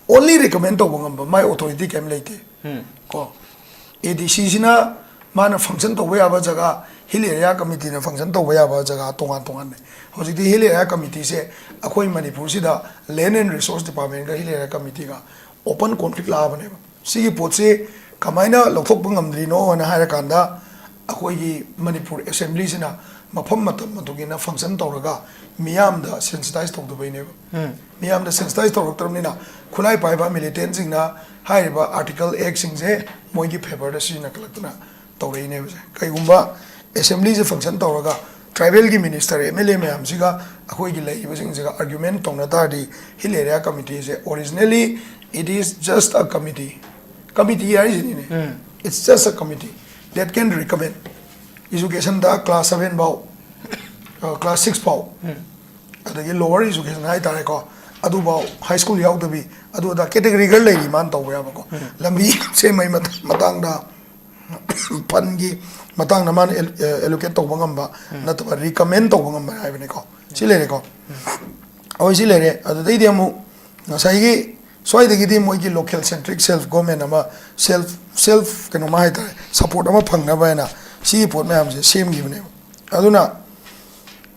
only recommend ꯇꯧꯕ ꯉꯝꯕ, ꯃꯥꯏ authority ꯀꯩꯝ ꯂꯩꯇꯦ꯫ ꯀꯣ, ADC ꯁꯤꯅ ꯃꯥꯅ function ꯇꯧꯕ ꯌꯥꯕ ꯖꯒꯥ, hill area committee ꯅ function ꯇꯧꯕ ꯌꯥꯕ ꯖꯒꯥ ꯇꯣꯉꯥꯟ ꯇꯣꯉꯥꯟꯅ꯫ ꯍꯧꯖꯤꯛꯇꯤ hill area committee ꯁꯦ ꯑꯩꯈꯣꯏ ꯃꯅꯤꯄꯨꯔꯁꯤꯗ Land and Resource Department ꯒ hill area committee ꯒ open conflict ꯂꯥꯛꯑꯕꯅꯦꯕ꯫ ꯁꯤꯒꯤ ꯄꯣꯠꯁꯤ ꯀꯃꯥꯏꯅ ꯂꯧꯊꯣꯛꯄ ꯉꯝꯗ꯭ꯔꯤꯅꯣ ꯍꯥꯏꯅ ꯍꯥꯏꯔꯀꯥꯟꯗ, ꯑꯩꯈꯣꯏꯒꯤ ꯃꯅꯤꯄꯨꯔ assembly ꯁꯤꯅ ꯃꯐꯝ ꯃꯇꯝ ꯃꯇꯨꯡ ꯏꯟꯅ function ꯇꯧꯔꯒ ꯃꯤꯌꯥꯝꯗ sensitize ꯇꯧꯗꯕꯩꯅꯦꯕ꯫ ꯃꯤꯌꯥꯝꯗ sensitize ꯇꯧꯔꯛꯇ꯭ꯔꯕꯅꯤꯅ, ꯈꯨꯠꯂꯥꯏ ꯄꯥꯏꯕ militant ꯁꯤꯡꯅ ꯍꯥꯏꯔꯤꯕ article act ꯁꯤꯡꯁꯦ ꯃꯣꯏꯒꯤ favour ꯗ ꯁꯤꯖꯤꯟꯅꯈꯠꯂꯛꯇꯅ ꯇꯧꯔꯛꯏꯅꯦꯕꯁꯦ꯫ ꯀꯩꯒꯨꯝꯕ assembly ꯁꯦ function ꯇꯧꯔꯒ tribal ꯒꯤ minister, MLA ꯃꯌꯥꯝꯁꯤꯒ ꯑꯩꯈꯣꯏꯒꯤ ꯂꯩꯔꯤꯕꯁꯤꯡꯁꯤꯒ argument ꯇꯧꯅ ꯇꯥꯔꯗꯤ, hill area committee say originally it is just a committee, committee ꯍꯥꯏꯔꯤꯁꯤꯅꯤꯅꯦ, it's just a committee that can recommend education the class seven ꯐꯥꯎ, class six ꯐꯥꯎ, ꯑꯗꯒꯤ lower education ꯍꯥꯏꯇꯥꯔꯦꯀꯣ, ꯑꯗꯨꯐꯥꯎ, high school ꯌꯥꯎꯗꯕꯤ, ꯑꯗꯨ ꯑꯗꯥ category ꯈꯔ ꯂꯩꯔꯤ ꯃꯥꯅ ꯇꯧꯕ ꯌꯥꯕꯀꯣ꯫ ꯂꯝꯕꯤ ꯁꯦꯝꯕꯒꯤ ꯃꯇꯥꯡꯗ, fund ꯒꯤ ꯃꯇꯥꯡꯗ ꯃꯥꯅ allocate ꯇꯧꯕ ꯉꯝꯕ ꯅꯠꯇꯕ, recommend ꯇꯧꯕ ꯉꯝꯕ ꯍꯥꯏꯕꯅꯤꯀꯣ꯫ ꯁꯤ ꯂꯩꯔꯦꯀꯣ꯫ ꯑꯩꯈꯣꯏ ꯁꯤ ꯂꯩꯔꯦ꯫ ꯑꯗꯨꯗꯩꯗꯤ ꯑꯃꯨꯛ ꯉꯁꯥꯏꯒꯤ ꯁ꯭ꯋꯥꯏꯗꯒꯤꯗꯤ ꯃꯣꯏꯒꯤ local centric self government ꯑꯃ, self, self ꯀꯩꯅꯣꯃ ꯍꯥꯏꯇꯥꯔꯦ, support ꯑꯃ ꯐꯪꯅꯕ ꯍꯥꯏꯅ ꯁꯤꯒꯤ ꯄꯣꯠ ꯃꯌꯥꯝꯁꯦ ꯁꯦꯝꯈꯤꯕꯅꯦꯕ꯫ ꯑꯗꯨꯅ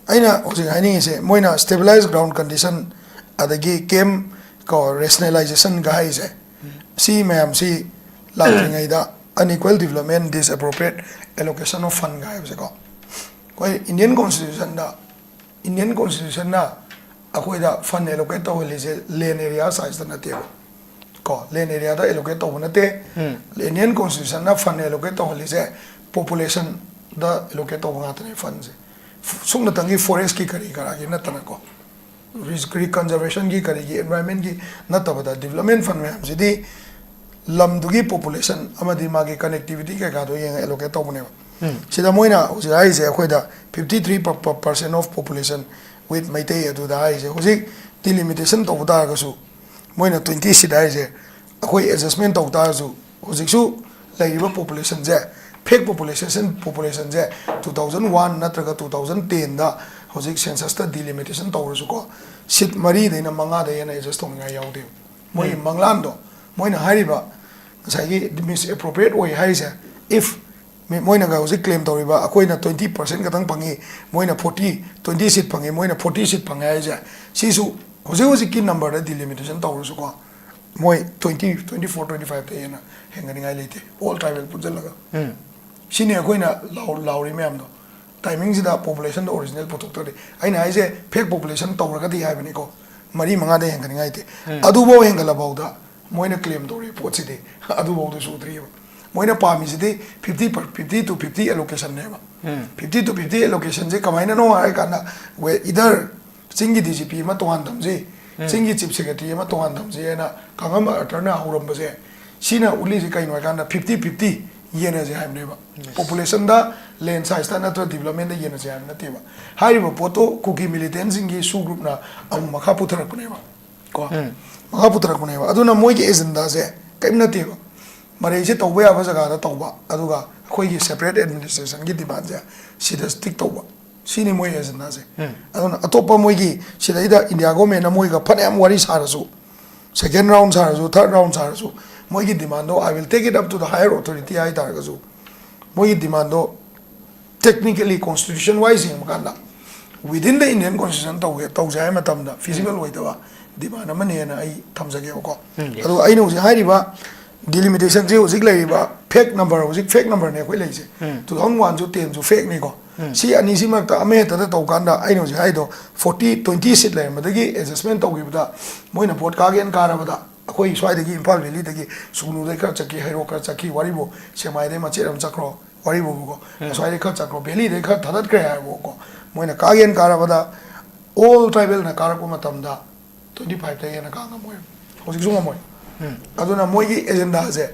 ꯑꯩꯅ ꯍꯧꯖꯤꯛ ꯍꯥꯏꯅꯤꯡꯉꯤꯁꯦ, ꯃꯣꯏꯅ stabilized ground condition, ꯑꯗꯒꯤ camp ꯀꯣ, rationalization ꯒ ꯍꯥꯏꯔꯤꯁꯦ, ꯁꯤ ꯃꯌꯥꯝꯁꯤ ꯂꯥꯛꯇ꯭ꯔꯤꯉꯩꯗ unequal development, disappropriate allocation of fund ꯒ ꯍꯥꯏꯕꯁꯦꯀꯣ, ꯑꯩꯈꯣꯏ Indian constitution ꯗ, Indian constitution ꯅ ꯑꯩꯈꯣꯏꯗ fund allocate ꯇꯧꯍꯜꯂꯤꯁꯦ land area size ꯇ ꯅꯠꯇꯦꯕ꯫ ꯀꯣ, land area ꯗ allocate ꯇꯧꯕ ꯅꯠꯇꯦ꯫ Indian constitution ꯅ fund allocate ꯇꯧꯍꯜꯂꯤꯁꯦ population ꯗ allocate ꯇꯧꯕ ꯉꯥꯛꯇꯅꯦ fund ꯁꯦ꯫ ꯁꯨꯞꯅꯇꯪꯒꯤ forest ꯀꯤ ꯀꯔꯤ ꯀꯔꯥꯒꯤ ꯅꯠꯇꯅꯀꯣ, ꯔꯤ-, conservation ꯒꯤ ꯀꯔꯤꯒꯤ, environment ꯀꯤ ꯅꯠꯇꯕꯗ, development fund ꯃꯌꯥꯝꯁꯤꯗꯤ ꯂꯝꯗꯨꯒꯤ population ꯑꯃꯗꯤ ꯃꯥꯒꯤ connectivity ꯀꯩꯀꯥꯗꯣ ꯌꯦꯡꯉ allocate ꯇꯧꯕꯅꯦꯕ꯫ ꯁꯤꯗ ꯃꯣꯏꯅ ꯍꯧꯖꯤꯛ ꯍꯥꯏꯔꯤꯁꯦ, ꯑꯩꯈꯣꯏꯗ fifty three percent of population with Meitei ꯑꯗꯨꯗ ꯍꯥꯏꯔꯤꯁꯦ, ꯍꯧꯖꯤꯛ delimitation ꯇꯧꯕ ꯇꯥꯔꯒꯁꯨ, ꯃꯣꯏꯅ twenty seat ꯍꯥꯏꯔꯤꯁꯦ, ꯑꯩꯈꯣꯏ ꯑꯦꯗꯖꯁꯃꯦꯟ ꯇꯧ ꯇꯥꯔꯁꯨ, ꯍꯧꯖꯤꯛꯁꯨ ꯂꯩꯔꯤꯕ ꯄꯣꯄꯨꯂꯦꯁꯟꯁꯦ, ꯐꯦꯛ ꯄꯣꯄꯨꯂꯦꯁꯟ ꯄꯣꯄꯨꯂꯦꯁꯟꯁꯦ ꯇꯨ ꯊꯥꯎꯖꯟ ꯋꯥꯟ ꯅꯠꯇ꯭ꯔꯒ ꯇꯨ ꯊꯥꯎꯖꯟ ꯇꯦꯟꯗ ꯍꯧꯖꯤꯛ ꯁꯦꯟꯁꯁꯇ ꯗꯤꯂꯤꯃꯤꯇꯦꯁꯟ ꯇꯧꯔꯁꯨꯀꯣ, ꯁꯤꯠ ꯃꯔꯤꯗꯩꯅ ꯃꯉꯥꯗꯩ ꯍꯦꯟꯅ ꯑꯦꯗꯖꯁ ꯇꯧꯅꯤꯡꯉꯥꯏ ꯌꯥꯎꯗꯦꯕ꯫ ꯃꯣꯏꯒꯤ ꯎꯝ꯫ ꯃꯪꯂꯥꯟꯗꯣ, ꯃꯣꯏꯅ ꯍꯥꯏꯔꯤꯕ ꯉꯁꯥꯏꯒꯤ ꯃꯤꯁꯑꯦꯄ꯭ꯔꯣꯄ꯭ꯔꯤꯌꯦꯠ ꯑꯣꯏ ꯍꯥꯏꯔꯤꯁꯦ, ꯏꯐ ꯃꯤ- ꯃꯣꯏꯅꯒ ꯍꯧꯖꯤꯛ ꯀ꯭ꯂꯦꯝ ꯇꯧꯔꯤꯕ, ꯑꯩꯈꯣꯏꯅ ꯇ꯭ꯋꯦꯟꯇꯤ ꯄꯥꯔꯁꯦꯟ ꯈꯛꯇꯪ ꯐꯪꯉꯤ, ꯃꯣꯏꯅ ꯐꯣꯔꯇꯤ, ꯇ꯭ꯋꯦꯟꯇꯤ ꯁꯤꯠ ꯐꯪꯉꯤ, ꯃꯣꯏꯅ ꯐꯣꯔꯇꯤ ꯁꯤꯠ ꯐꯪꯉꯦ ꯍꯥꯏꯁꯦ, ꯁꯤꯁꯨ ꯍꯧꯖꯤꯛ ꯍꯧꯖꯤꯛꯀꯤ ꯅꯝꯕꯔꯗ ꯗꯤꯂꯤꯃꯤꯇꯦꯁꯟ ꯇꯧꯔꯁꯨꯀꯣ, ꯃꯣꯏ ꯇ꯭ꯋꯦꯟꯇꯤ, ꯇ꯭ꯋꯦꯟꯇꯤ ꯐꯣꯔ, ꯇ꯭ꯋꯦꯟꯇꯤ ꯐꯥꯏꯚꯇ ꯍꯦꯟꯅ ꯍꯦꯟꯒꯠꯅꯤꯡꯉꯥꯏ ꯂꯩꯇꯦ, ꯑꯣꯜ ꯇ꯭ꯔꯥꯏꯕꯦꯜ ꯄꯨꯟꯁꯤꯜꯂꯒ꯫ ꯎꯝ꯫ ꯁꯤꯅꯤ ꯑꯩꯈꯣꯏꯅ ꯂꯥꯎ- ꯂꯥꯎꯔꯤ ꯃꯌꯥꯝꯗꯣ꯫ ꯇꯥꯏꯃꯤꯡꯁꯤꯗ ꯄꯣꯄꯨꯂꯦꯁꯟꯗꯣ ꯑꯣꯔꯤꯖꯤꯅꯦꯜ ꯄꯨꯊꯣꯛꯇ꯭ꯔꯗꯤ, ꯑꯩꯅ ꯍꯥꯏꯁꯦ ꯐꯦꯛ ꯄꯣꯄꯨꯂꯦꯁꯟ ꯇꯧꯔꯒꯗꯤ ꯍꯥꯏꯕꯅꯤꯀꯣ, ꯃꯔꯤ ꯃꯉꯥꯗ ꯍꯦꯟꯒꯠꯅꯤꯡꯉꯥꯏ ꯂꯩꯇꯦ꯫ ꯎꯝ꯫ ꯑꯗꯨꯐꯥꯎ ꯍꯦꯟꯒꯠꯂꯐꯥꯎꯗ ꯃꯣꯏꯅ ꯀ꯭ꯂꯦꯝ ꯇꯧꯔꯤꯕ ꯄꯣꯠꯁꯤꯗꯤ ꯑꯗꯨꯐꯥꯎꯗ ꯁꯨꯗ꯭ꯔꯤꯑꯕ꯫ ꯃꯣꯏꯅ ꯄꯥꯝꯃꯤꯁꯤꯗꯤ ꯐꯤꯐꯇꯤ, ꯐꯤꯐꯇꯤ ꯇꯨ ꯐꯤꯐꯇꯤ ꯑꯦꯂꯣꯀꯦꯁꯟꯅꯦꯕ꯫ ꯎꯝ꯫ ꯐꯤꯐꯇꯤ ꯇꯨ ꯐꯤꯐꯇꯤ ꯑꯦꯂꯣꯀꯦꯁꯟꯁꯦ ꯀꯃꯥꯏꯅꯅꯣ ꯍꯥꯏꯔ ꯀꯥꯟꯗ, ꯋꯦ- ꯏꯗꯔ ꯆꯤꯡꯒꯤ ꯗꯤ ꯖꯤ ꯄꯤ ꯑꯃ ꯇꯣꯉꯥꯟ ꯊꯝꯁꯤ, ꯎꯝ꯫ ꯆꯤꯡꯒꯤ ꯆꯤꯐ ꯁꯦꯀ꯭ꯔꯦꯇꯔꯤ ꯑꯃ ꯇꯣꯉꯥꯟ ꯊꯝꯁꯤ ꯍꯥꯏꯅ ꯀꯥꯡꯉꯝ ꯑꯇꯔꯅ ꯍꯧꯔꯝꯕꯁꯦ, ꯁꯤꯅ ꯎꯠꯂꯤꯁꯦ ꯀꯩꯅꯣ ꯍꯥꯏꯀꯥꯟꯗ, ꯐꯤꯐꯇꯤ ꯐꯤꯐꯇꯤ ꯌꯦꯟꯅꯁꯦ ꯍꯥꯏꯕꯅꯦꯕ꯫ ꯌꯦꯁ꯫ ꯄꯣꯄꯨꯂꯦꯁꯟꯗ, ꯂꯦꯟ ꯁꯥꯏꯖꯇ ꯅꯠꯇ꯭ꯔ ꯗꯤꯕꯂꯞꯃꯦꯟꯗ ꯌꯦꯟꯅꯁꯦ ꯍꯥꯏꯕ ꯅꯠꯇꯦꯕ꯫ ꯍꯥꯏꯔꯤꯕ ꯄꯣꯠꯇꯣ ꯀꯨꯀꯤ ꯃꯤꯂꯤꯇꯦꯟꯁꯤꯡꯒꯤ ꯁꯨ ꯒ꯭ꯔꯨꯞꯅ ꯑꯃꯨꯛ ꯃꯈꯥ ꯄꯨꯊꯔꯛꯄꯅꯦꯕ꯫ ꯀꯣ? ꯎꯝ꯫ ꯃꯈꯥ ꯄꯨꯊꯔꯛꯄꯅꯦꯕ꯫ ꯑꯗꯨꯅ ꯃꯣꯏꯒꯤ ꯑꯦꯖꯦꯟꯗꯥꯁꯦ ꯀꯔꯤꯝ ꯅꯠꯇꯦꯕ꯫ ꯃꯔꯩꯁꯦ ꯇꯧꯕ ꯌꯥꯕ ꯖꯒꯥꯗ ꯇꯧꯕ, ꯑꯗꯨꯒ ꯑꯩꯈꯣꯏꯒꯤ ꯁꯦꯄꯔꯦꯠ ꯑꯦꯗꯃꯤꯅꯤꯁꯇ꯭ꯔꯦꯁꯟꯒꯤ ꯗꯤꯃꯥꯟꯁꯦ ꯁꯤꯗ ꯁ꯭ꯇꯤꯛ ꯇꯧꯕ꯫ ꯁꯤꯅꯤ ꯃꯣꯏ ꯑꯦꯖꯦꯟꯗꯥꯁꯦ꯫ ꯎꯝ꯫ ꯑꯗꯨꯅ ꯑꯇꯣꯞꯄ ꯃꯣꯏꯒꯤ ꯁꯤꯗꯩꯗ ꯏꯟꯗꯤꯌꯥ ꯒꯣꯔꯃꯦꯟꯅ ꯃꯣꯏꯒ ꯐꯅꯌꯥꯝ ꯋꯥꯔꯤ ꯁꯥꯔꯁꯨ, ꯁꯦꯀꯦꯟ ꯔꯥꯎꯟ ꯁꯥꯔꯁꯨ, ꯊꯔꯠ ꯔꯥꯎꯟ ꯁꯥꯔꯁꯨ, ꯃꯣꯏꯒꯤ ꯗꯤꯃꯥꯟꯗꯣ "I will take it up to the higher authority" ꯍꯥꯏ ꯇꯥꯔꯒꯁꯨ, ꯃꯣꯏꯒꯤ ꯗꯤꯃꯥꯟꯗꯣ technically constitution wise ꯌꯦꯡꯕ ꯀꯥꯟꯗ, within the Indian constitution ꯇꯧꯒꯦ, ꯇꯧꯁꯦ ꯍꯥꯏꯕ ꯃꯇꯝꯗ feasible ꯎꯝ꯫ ꯑꯣꯏꯗꯕ ꯗꯤꯃꯥꯟ ꯑꯃꯅꯦꯅ ꯑꯩ ꯊꯝꯖꯒꯦꯕꯀꯣ꯫ ꯎꯝ, yes꯫ ꯑꯗꯨꯒ ꯑꯩꯅ ꯍꯧꯖꯤꯛ ꯍꯥꯏꯔꯤꯕ ꯗꯤꯂꯤꯃꯤꯇꯦꯁꯟꯁꯦ ꯍꯧꯖꯤꯛ ꯂꯩꯔꯤꯕ ꯐꯦꯛ ꯅꯝꯕꯔ, ꯍꯧꯖꯤꯛ ꯐꯦꯛ ꯅꯝꯕꯔꯅꯦ ꯑꯩꯈꯣꯏ ꯂꯩꯔꯤꯁꯦ꯫ ꯎꯝ꯫ ꯇꯨ ꯊꯥꯎꯖꯟ ꯋꯥꯟꯁꯨ ꯇꯦꯟꯁꯨ ꯐꯦꯛꯅꯤꯀꯣ꯫ ꯎꯝ꯫ ꯁꯤ ꯑꯅꯤꯁꯤ ꯃꯔꯛꯇ ꯑꯃ ꯍꯦꯛꯇꯗ ꯇꯧ ꯀꯥꯟꯗ, ꯑꯩꯅ ꯍꯧꯖꯤꯛ ꯍꯥꯏꯗꯣ, ꯐꯣꯔꯇꯤ, ꯇ꯭ꯋꯦꯟꯇꯤ ꯁꯤꯠ ꯂꯩꯔꯝꯕꯗꯒꯤ ꯑꯦꯗꯖꯁꯃꯦꯟ ꯇꯧꯈꯤꯕꯗ, ꯃꯣꯏꯅ ꯚꯣꯠ ꯀꯥꯒꯦꯅ ꯀꯥꯔꯕꯗ, ꯑꯩꯈꯣꯏ ꯁ꯭ꯋꯥꯏꯗꯒꯤ ꯏꯝꯐꯥꯜ ꯚꯦꯂꯤꯗꯒꯤ ꯁꯨꯒꯅꯨꯗꯩ ꯈꯔ ꯆꯠꯈꯤ, ꯍꯩꯔꯣꯛ ꯈꯔ ꯆꯠꯈꯤ, ꯋꯥꯔꯤꯕꯨ ꯁꯦꯛꯃꯥꯏꯗꯩ ꯃꯆꯦꯠ ꯑꯃ ꯆꯠꯈ꯭ꯔꯣ, ꯋꯥꯔꯤꯕꯨꯀꯣ, ꯎꯝ꯫ ꯑꯁ꯭ꯋꯥꯏꯗꯩ ꯈꯔ ꯆꯠꯈ꯭ꯔꯣ, ꯚꯦꯂꯤꯗꯩ ꯈꯔ ꯊꯥꯗꯠꯈ꯭ꯔꯦ ꯍꯥꯏꯕꯀꯣ, ꯃꯣꯏꯅ ꯀꯥꯒꯦꯅ ꯀꯥꯔꯕꯗ ꯑꯣꯜ ꯇ꯭ꯔꯥꯏꯕꯦꯜꯅ ꯀꯥꯔꯛꯄ ꯃꯇꯝꯗ ꯇ꯭ꯋꯦꯟꯇꯤ ꯐꯥꯏꯚꯇꯒꯤ ꯍꯦꯟꯅ ꯀꯥ ꯉꯝꯃꯣꯏ, ꯍꯧꯖꯤꯛꯁꯨ ꯉꯝꯃꯣꯏ꯫ ꯎꯝ꯫ ꯑꯗꯨꯅ ꯃꯣꯏꯒꯤ ꯑꯦꯖꯦꯟꯗꯥꯁꯦ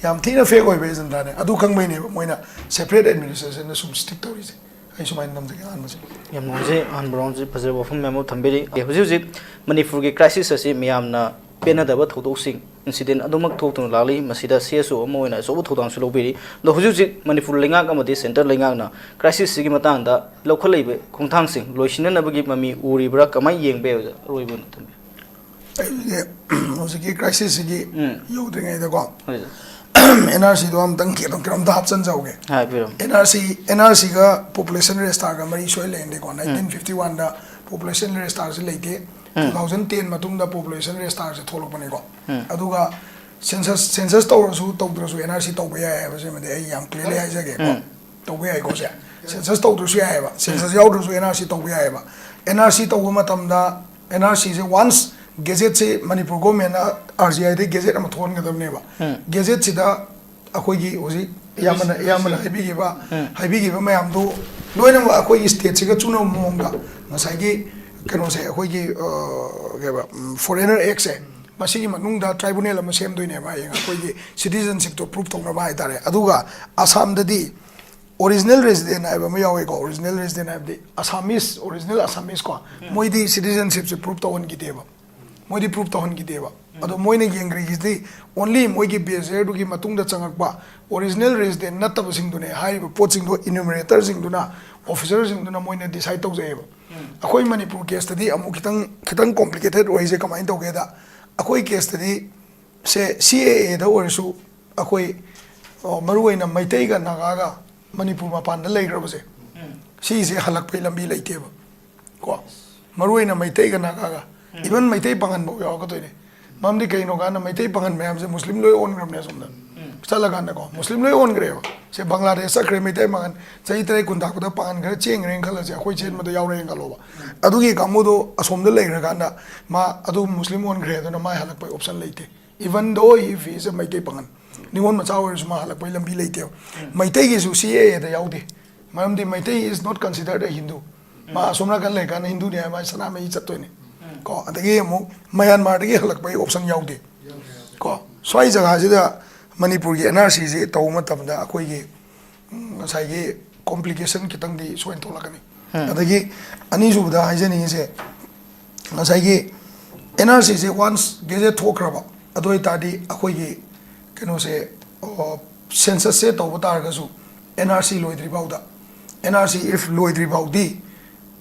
ꯌꯥꯝ ꯊꯤꯅ ꯐꯦꯛ ꯑꯣꯏꯕ ꯑꯦꯖꯦꯟꯗꯥꯅꯦ꯫ ꯑꯗꯨ ꯈꯪꯕꯩꯅꯦꯕ ꯃꯣꯏꯅ ꯁꯦꯄꯔꯦꯠ ꯑꯦꯗꯃꯤꯅꯤꯁꯇ꯭ꯔꯦꯁꯟꯗ ꯁꯨꯝ ꯁ꯭ꯇꯤꯛ ꯇꯧꯔꯤꯁꯦ꯫ ꯑꯩ ꯁꯨꯃꯥꯏꯅ ꯊꯝꯖꯒꯦ ꯑꯍꯥꯟꯕꯁꯦ꯫ ꯌꯥꯝ ꯅꯨꯡꯉꯥꯏꯖꯩ, ꯑꯍꯥꯟꯕ ꯔꯥꯎꯟꯁꯤ ꯐꯖꯕ ꯋꯥꯐꯝ ꯃꯌꯥꯝ ꯑꯃ ꯊꯝꯕꯤꯔꯤ꯫ ꯑꯦ, ꯍꯧꯖꯤꯛ ꯍꯧꯖꯤꯛ ꯃꯅꯤꯄꯨꯔꯒꯤ ꯀ꯭ꯔꯥꯏꯁꯤꯁ ꯑꯁꯤ ꯃꯤꯌꯥꯝꯅ ꯄꯦꯟꯅꯗꯕ ꯊꯧꯗꯣꯛꯁꯤꯡ incident ꯑꯗꯨꯃꯛ ꯊꯣꯛꯇꯨꯅ ꯂꯥꯛꯂꯤ꯫ ꯃꯁꯤꯗ C S O ꯑꯃ ꯑꯣꯏꯅ ꯑꯆꯧꯕ ꯊꯧꯗꯥꯡꯁꯨ ꯂꯧꯕꯤꯔꯤ꯫ ꯑꯗꯣ ꯍꯧꯖꯤꯛ ꯍꯧꯖꯤꯛ ꯃꯅꯤꯄꯨꯔ ꯂꯩꯉꯥꯛ ꯑꯃꯗꯤ centre ꯂꯩꯉꯥꯛꯅ crisis ꯁꯤꯒꯤ ꯃꯇꯥꯡꯗ ꯂꯧꯈꯠꯂꯛꯏꯕ ꯈꯣꯡꯊꯥꯡꯁꯤꯡ ꯂꯣꯏꯁꯤꯟꯅꯅꯕꯒꯤ ꯃꯃꯤ ꯎꯔꯤꯕ꯭ꯔꯥ? ꯀꯃꯥꯏꯅ ꯌꯦꯡꯕ ꯌꯥꯏ ꯑꯣꯖꯥ? ꯑꯔꯣꯏꯕ ꯑꯣꯏꯅ ꯊꯝꯕꯤꯌꯨ꯫ ꯑꯩꯁꯦ ꯍꯧꯖꯤꯛꯀꯤ crisis ꯁꯤꯒꯤ ꯎꯝ꯫ ꯌꯧꯗ꯭ꯔꯤꯉꯩꯗꯀꯣ, ꯍꯣꯏ ꯑꯣꯖꯥ꯫ N R C ꯗꯣ ꯑꯝꯇꯪ ꯀꯩꯅꯣ ꯀꯩꯅꯣꯝꯇ ꯍꯥꯞꯆꯤꯟꯖꯍꯧꯒꯦ꯫ ꯍꯥꯏꯕꯤꯔꯝꯃꯨ꯫ N R C, N R C ꯒ population register ꯒ ꯃꯔꯤ ꯁꯣꯏ ꯂꯩꯅꯗꯦꯀꯣ꯫ ꯎꯝ꯫ Nineteen fifty one ꯗ population register ꯁꯦ ꯂꯩꯇꯦ꯫ ꯎꯝ꯫ Two thousand ten ꯃꯇꯨꯡꯗ population register ꯁꯦ ꯊꯣꯛꯂꯛꯄꯅꯤꯀꯣ꯫ ꯎꯝ꯫ ꯑꯗꯨꯒ census, census ꯇꯧꯔꯁꯨ ꯇꯧꯗ꯭ꯔꯁꯨ N R C ꯇꯧꯕ ꯌꯥꯏ ꯍꯥꯏꯕꯁꯤꯃꯗꯤ ꯑꯩ ꯌꯥꯝ clearly ꯍꯥꯏꯖꯒꯦꯀꯣ꯫ ꯎꯝ꯫ ꯇꯧꯕ ꯌꯥꯏꯀꯣ ꯁꯦ꯫ Census ꯇꯧꯗ꯭ꯔꯁꯨ ꯌꯥꯏꯑꯕ꯫ Census ꯌꯥꯎꯗ꯭ꯔꯁꯨ N R C ꯇꯧꯕ ꯌꯥꯏꯑꯕ꯫ N R C ꯇꯧꯕ ꯃꯇꯝꯗ N R C ꯁꯦ once gazette ꯁꯦ ꯃꯅꯤꯄꯨꯔ government ꯅ R G I the gazette ꯑꯃ ꯊꯣꯛꯍꯟꯒꯗꯕꯅꯦꯕ꯫ ꯎꯝ꯫ Gazette ꯁꯤꯗ ꯑꯩꯈꯣꯏꯒꯤ ꯍꯧꯖꯤꯛ ꯏꯌꯥꯝꯕꯅ, ꯏꯌꯥꯝꯕꯅ ꯍꯥꯏꯕꯤꯈꯤꯕ, ꯎꯝ꯫ ꯍꯥꯏꯕꯤꯈꯤꯕ ꯃꯌꯥꯝꯗꯨ ꯂꯣꯏꯅꯃꯛ ꯑꯩꯈꯣꯏꯒꯤ state ꯁꯤꯒ ꯆꯨꯅꯕ ꯃꯑꯣꯡꯗ ꯉꯁꯥꯏꯒꯤ ꯀꯩꯅꯣꯁꯦ, ꯑꯩꯈꯣꯏꯒꯤ, ꯑ, ꯀꯩ ꯍꯥꯏꯕ, ꯎꯝ, Foreigner Act ꯁꯦ, ꯃꯁꯤꯒꯤ ꯃꯅꯨꯡꯗ tribunal ꯑꯃ ꯁꯦꯝꯗꯣꯏꯅꯦꯕ ꯍꯌꯦꯡ ꯑꯩꯈꯣꯏꯒꯤ citizenship ꯇꯣ prove ꯇꯧꯅꯕ ꯍꯥꯏꯇꯥꯔꯦ꯫ ꯑꯗꯨꯒ ꯑꯁꯥꯝꯗꯗꯤ original resident ꯍꯥꯏꯕ ꯑꯃ ꯌꯥꯎꯋꯦꯀꯣ꯫ Original resident ꯍꯥꯏꯕꯗꯤ Assamese, original Assamese ꯀꯣ꯫ ꯎꯝ꯫ ꯃꯣꯏꯗꯤ citizenship ꯁꯦ prove ꯇꯧꯍꯟꯈꯤꯗꯦꯕ꯫ ꯃꯣꯏꯗꯤ prove ꯇꯧꯍꯟꯈꯤꯗꯦꯕ꯫ ꯎꯝ꯫ ꯑꯗꯣ ꯃꯣꯏꯅ ꯌꯦꯡꯈ꯭ꯔꯤꯁꯤꯗꯤ only ꯃꯣꯏꯒꯤ base year ꯗꯨꯒꯤ ꯃꯇꯨꯡꯗ ꯆꯪꯉꯛꯄ original resident ꯅꯠꯇꯕꯁꯤꯡꯗꯨꯅꯦ꯫ ꯍꯥꯏꯔꯤꯕ ꯄꯣꯠꯁꯤꯡꯗꯣ enumerator ꯁꯤꯡꯗꯨꯅ, officer ꯁꯤꯡꯗꯨꯅ ꯃꯣꯏꯅ decide ꯇꯧꯖꯩꯑꯕ꯫ ꯎꯝ꯫ ꯑꯩꯈꯣꯏ ꯃꯅꯤꯄꯨꯔ case ꯇꯗꯤ ꯑꯃꯨꯛ ꯈꯤꯇꯪ, ꯈꯤꯇꯪ complicated ꯑꯣꯏꯔꯤꯁꯦ ꯀꯃꯥꯏꯅ ꯇꯧꯒꯦꯗ, ꯑꯩꯈꯣꯏ case ꯇꯗꯤ ꯁꯦ C A A ꯗ ꯑꯣꯏꯔꯁꯨ ꯑꯩꯈꯣꯏ, ꯑ, ꯃꯔꯨꯑꯣꯏꯅ ꯃꯩꯇꯩꯒ ꯅꯥꯒꯥꯒ ꯃꯅꯤꯄꯨꯔ ꯃꯄꯥꯟꯗ ꯂꯩꯈ꯭ꯔꯕꯁꯦ, ꯎꯝ꯫ ꯁꯤꯁꯦ ꯍꯜꯂꯛꯄꯩ ꯂꯝꯕꯤ ꯂꯩꯇꯦꯕ ꯀꯣ꯫ ꯃꯔꯨꯑꯣꯏꯅ ꯃꯩꯇꯩꯒ ꯅꯥꯒꯥꯒ, ꯎꯝ꯫ Even ꯃꯩꯇꯩ ꯄꯥꯉꯟꯐꯥꯎ ꯌꯥꯎꯔꯛꯀꯗꯣꯏꯅꯦ꯫ ꯃꯔꯝꯗꯤ ꯀꯩꯅꯣ ꯀꯥꯟꯗ ꯃꯩꯇꯩ ꯄꯥꯉꯟ ꯃꯌꯥꯝꯁꯦ ꯃꯨꯁꯂꯤꯝ ꯂꯣꯏ ꯑꯣꯟꯈ꯭ꯔꯕꯅꯦ ꯑꯁꯣꯝꯗ꯫ ꯎꯝ꯫ ꯆꯠꯂꯀꯥꯟꯗꯀꯣ ꯃꯨꯁꯂꯤꯝ ꯂꯣꯏ ꯑꯣꯟꯈ꯭ꯔꯦꯕ꯫ ꯁꯦ ꯕꯪꯒ꯭ꯂꯥꯗꯦꯁ ꯆꯠꯈ꯭ꯔꯦ ꯃꯩꯇꯩ ꯄꯥꯉꯟ, ꯆꯍꯤ ꯇꯔꯦꯠ ꯀꯨꯟ ꯊꯥꯛꯄꯗ ꯄꯥꯉꯟ ꯈꯔ ꯆꯦꯟꯈ꯭ꯔꯦꯅ ꯈꯜꯂꯁꯦ, ꯑꯩꯈꯣꯏ ꯆꯦꯟꯕꯗ ꯌꯥꯎꯔꯦꯅ ꯈꯜꯂꯣꯕ꯫ ꯎꯝ꯫ ꯑꯗꯨꯒꯤ ꯀꯥꯡꯕꯨꯗꯣ ꯑꯁꯣꯝꯗ ꯂꯩꯈ꯭ꯔꯀꯥꯟꯗ ꯃꯥ ꯑꯗꯨ ꯃꯨꯁꯂꯤꯝ ꯑꯣꯟꯈ꯭ꯔꯦ ꯑꯗꯨꯅ ꯃꯥ ꯍꯜꯂꯛꯄꯩ option ꯂꯩꯇꯦ꯫ Even though if he is a Meitei ꯄꯥꯉꯟ, ꯅꯤꯉꯣꯜ ꯃꯆꯥ ꯑꯣꯏꯔꯁꯨ ꯃꯥ ꯍꯜꯂꯛꯄꯒꯤ ꯂꯝꯕꯤ ꯂꯩꯇꯦꯕ꯫ ꯎꯝ꯫ ꯃꯩꯇꯩꯒꯤꯁꯨ C A A ꯗ ꯌꯥꯎꯗꯦ꯫ ꯃꯔꯝꯗꯤ Meitei is not considered a Hindu꯫ ꯃꯥ ꯎꯝ꯫ ꯑꯁꯣꯝ ꯅꯥꯀꯟ ꯂꯩꯔꯀꯥꯟꯗ ꯍꯤꯟꯗꯨꯅꯤ ꯍꯥꯏ ꯃꯥ ꯁꯅꯥꯃꯍꯤ ꯆꯠꯇꯣꯏꯅꯦ꯫ ꯎꯝ꯫ ꯀꯣ, ꯑꯗꯒꯤ ꯑꯃꯨꯛ ꯃꯌꯥꯟꯃꯥꯔꯗꯒꯤ ꯍꯜꯂꯛꯄꯒꯤ option ꯌꯥꯎꯗꯦ꯫ ꯀꯣ, ꯁ꯭ꯋꯥꯏ ꯖꯒꯥꯁꯤꯗ ꯃꯅꯤꯄꯨꯔꯒꯤ N R C ꯁꯤ ꯇꯧꯕ ꯃꯇꯝꯗ ꯑꯩꯈꯣꯏꯒꯤ, ꯎꯝ, ꯉꯁꯥꯏꯒꯤ complication ꯈꯤꯇꯪꯗꯤ ꯁꯣꯏꯅ ꯊꯣꯛꯂꯛꯀꯅꯤ꯫ ꯎꯝ꯫ ꯑꯗꯒꯤ ꯑꯅꯤꯁꯨꯕꯗ ꯍꯥꯏꯖꯅꯤꯡꯉꯤꯁꯦ, ꯉꯁꯥꯏꯒꯤ N R C ꯁꯦ once gazette ꯊꯣꯛꯈ꯭ꯔꯕ, ꯑꯗꯨ ꯑꯣꯏꯇꯥꯔꯗꯤ ꯑꯩꯈꯣꯏꯒꯤ ꯀꯩꯅꯣꯁꯦ, ꯁꯦꯟꯁꯁꯁꯦ ꯇꯧꯕ ꯇꯥꯔꯒꯁꯨ, ꯑꯦꯟ ꯑꯥꯔ ꯁꯤ ꯂꯣꯏꯗ꯭ꯔꯤ ꯐꯥꯎꯗ, ꯑꯦꯟ ꯑꯥꯔ ꯁꯤ ꯏꯐ ꯂꯣꯏꯗ꯭ꯔꯤ ꯐꯥꯎꯗꯤ,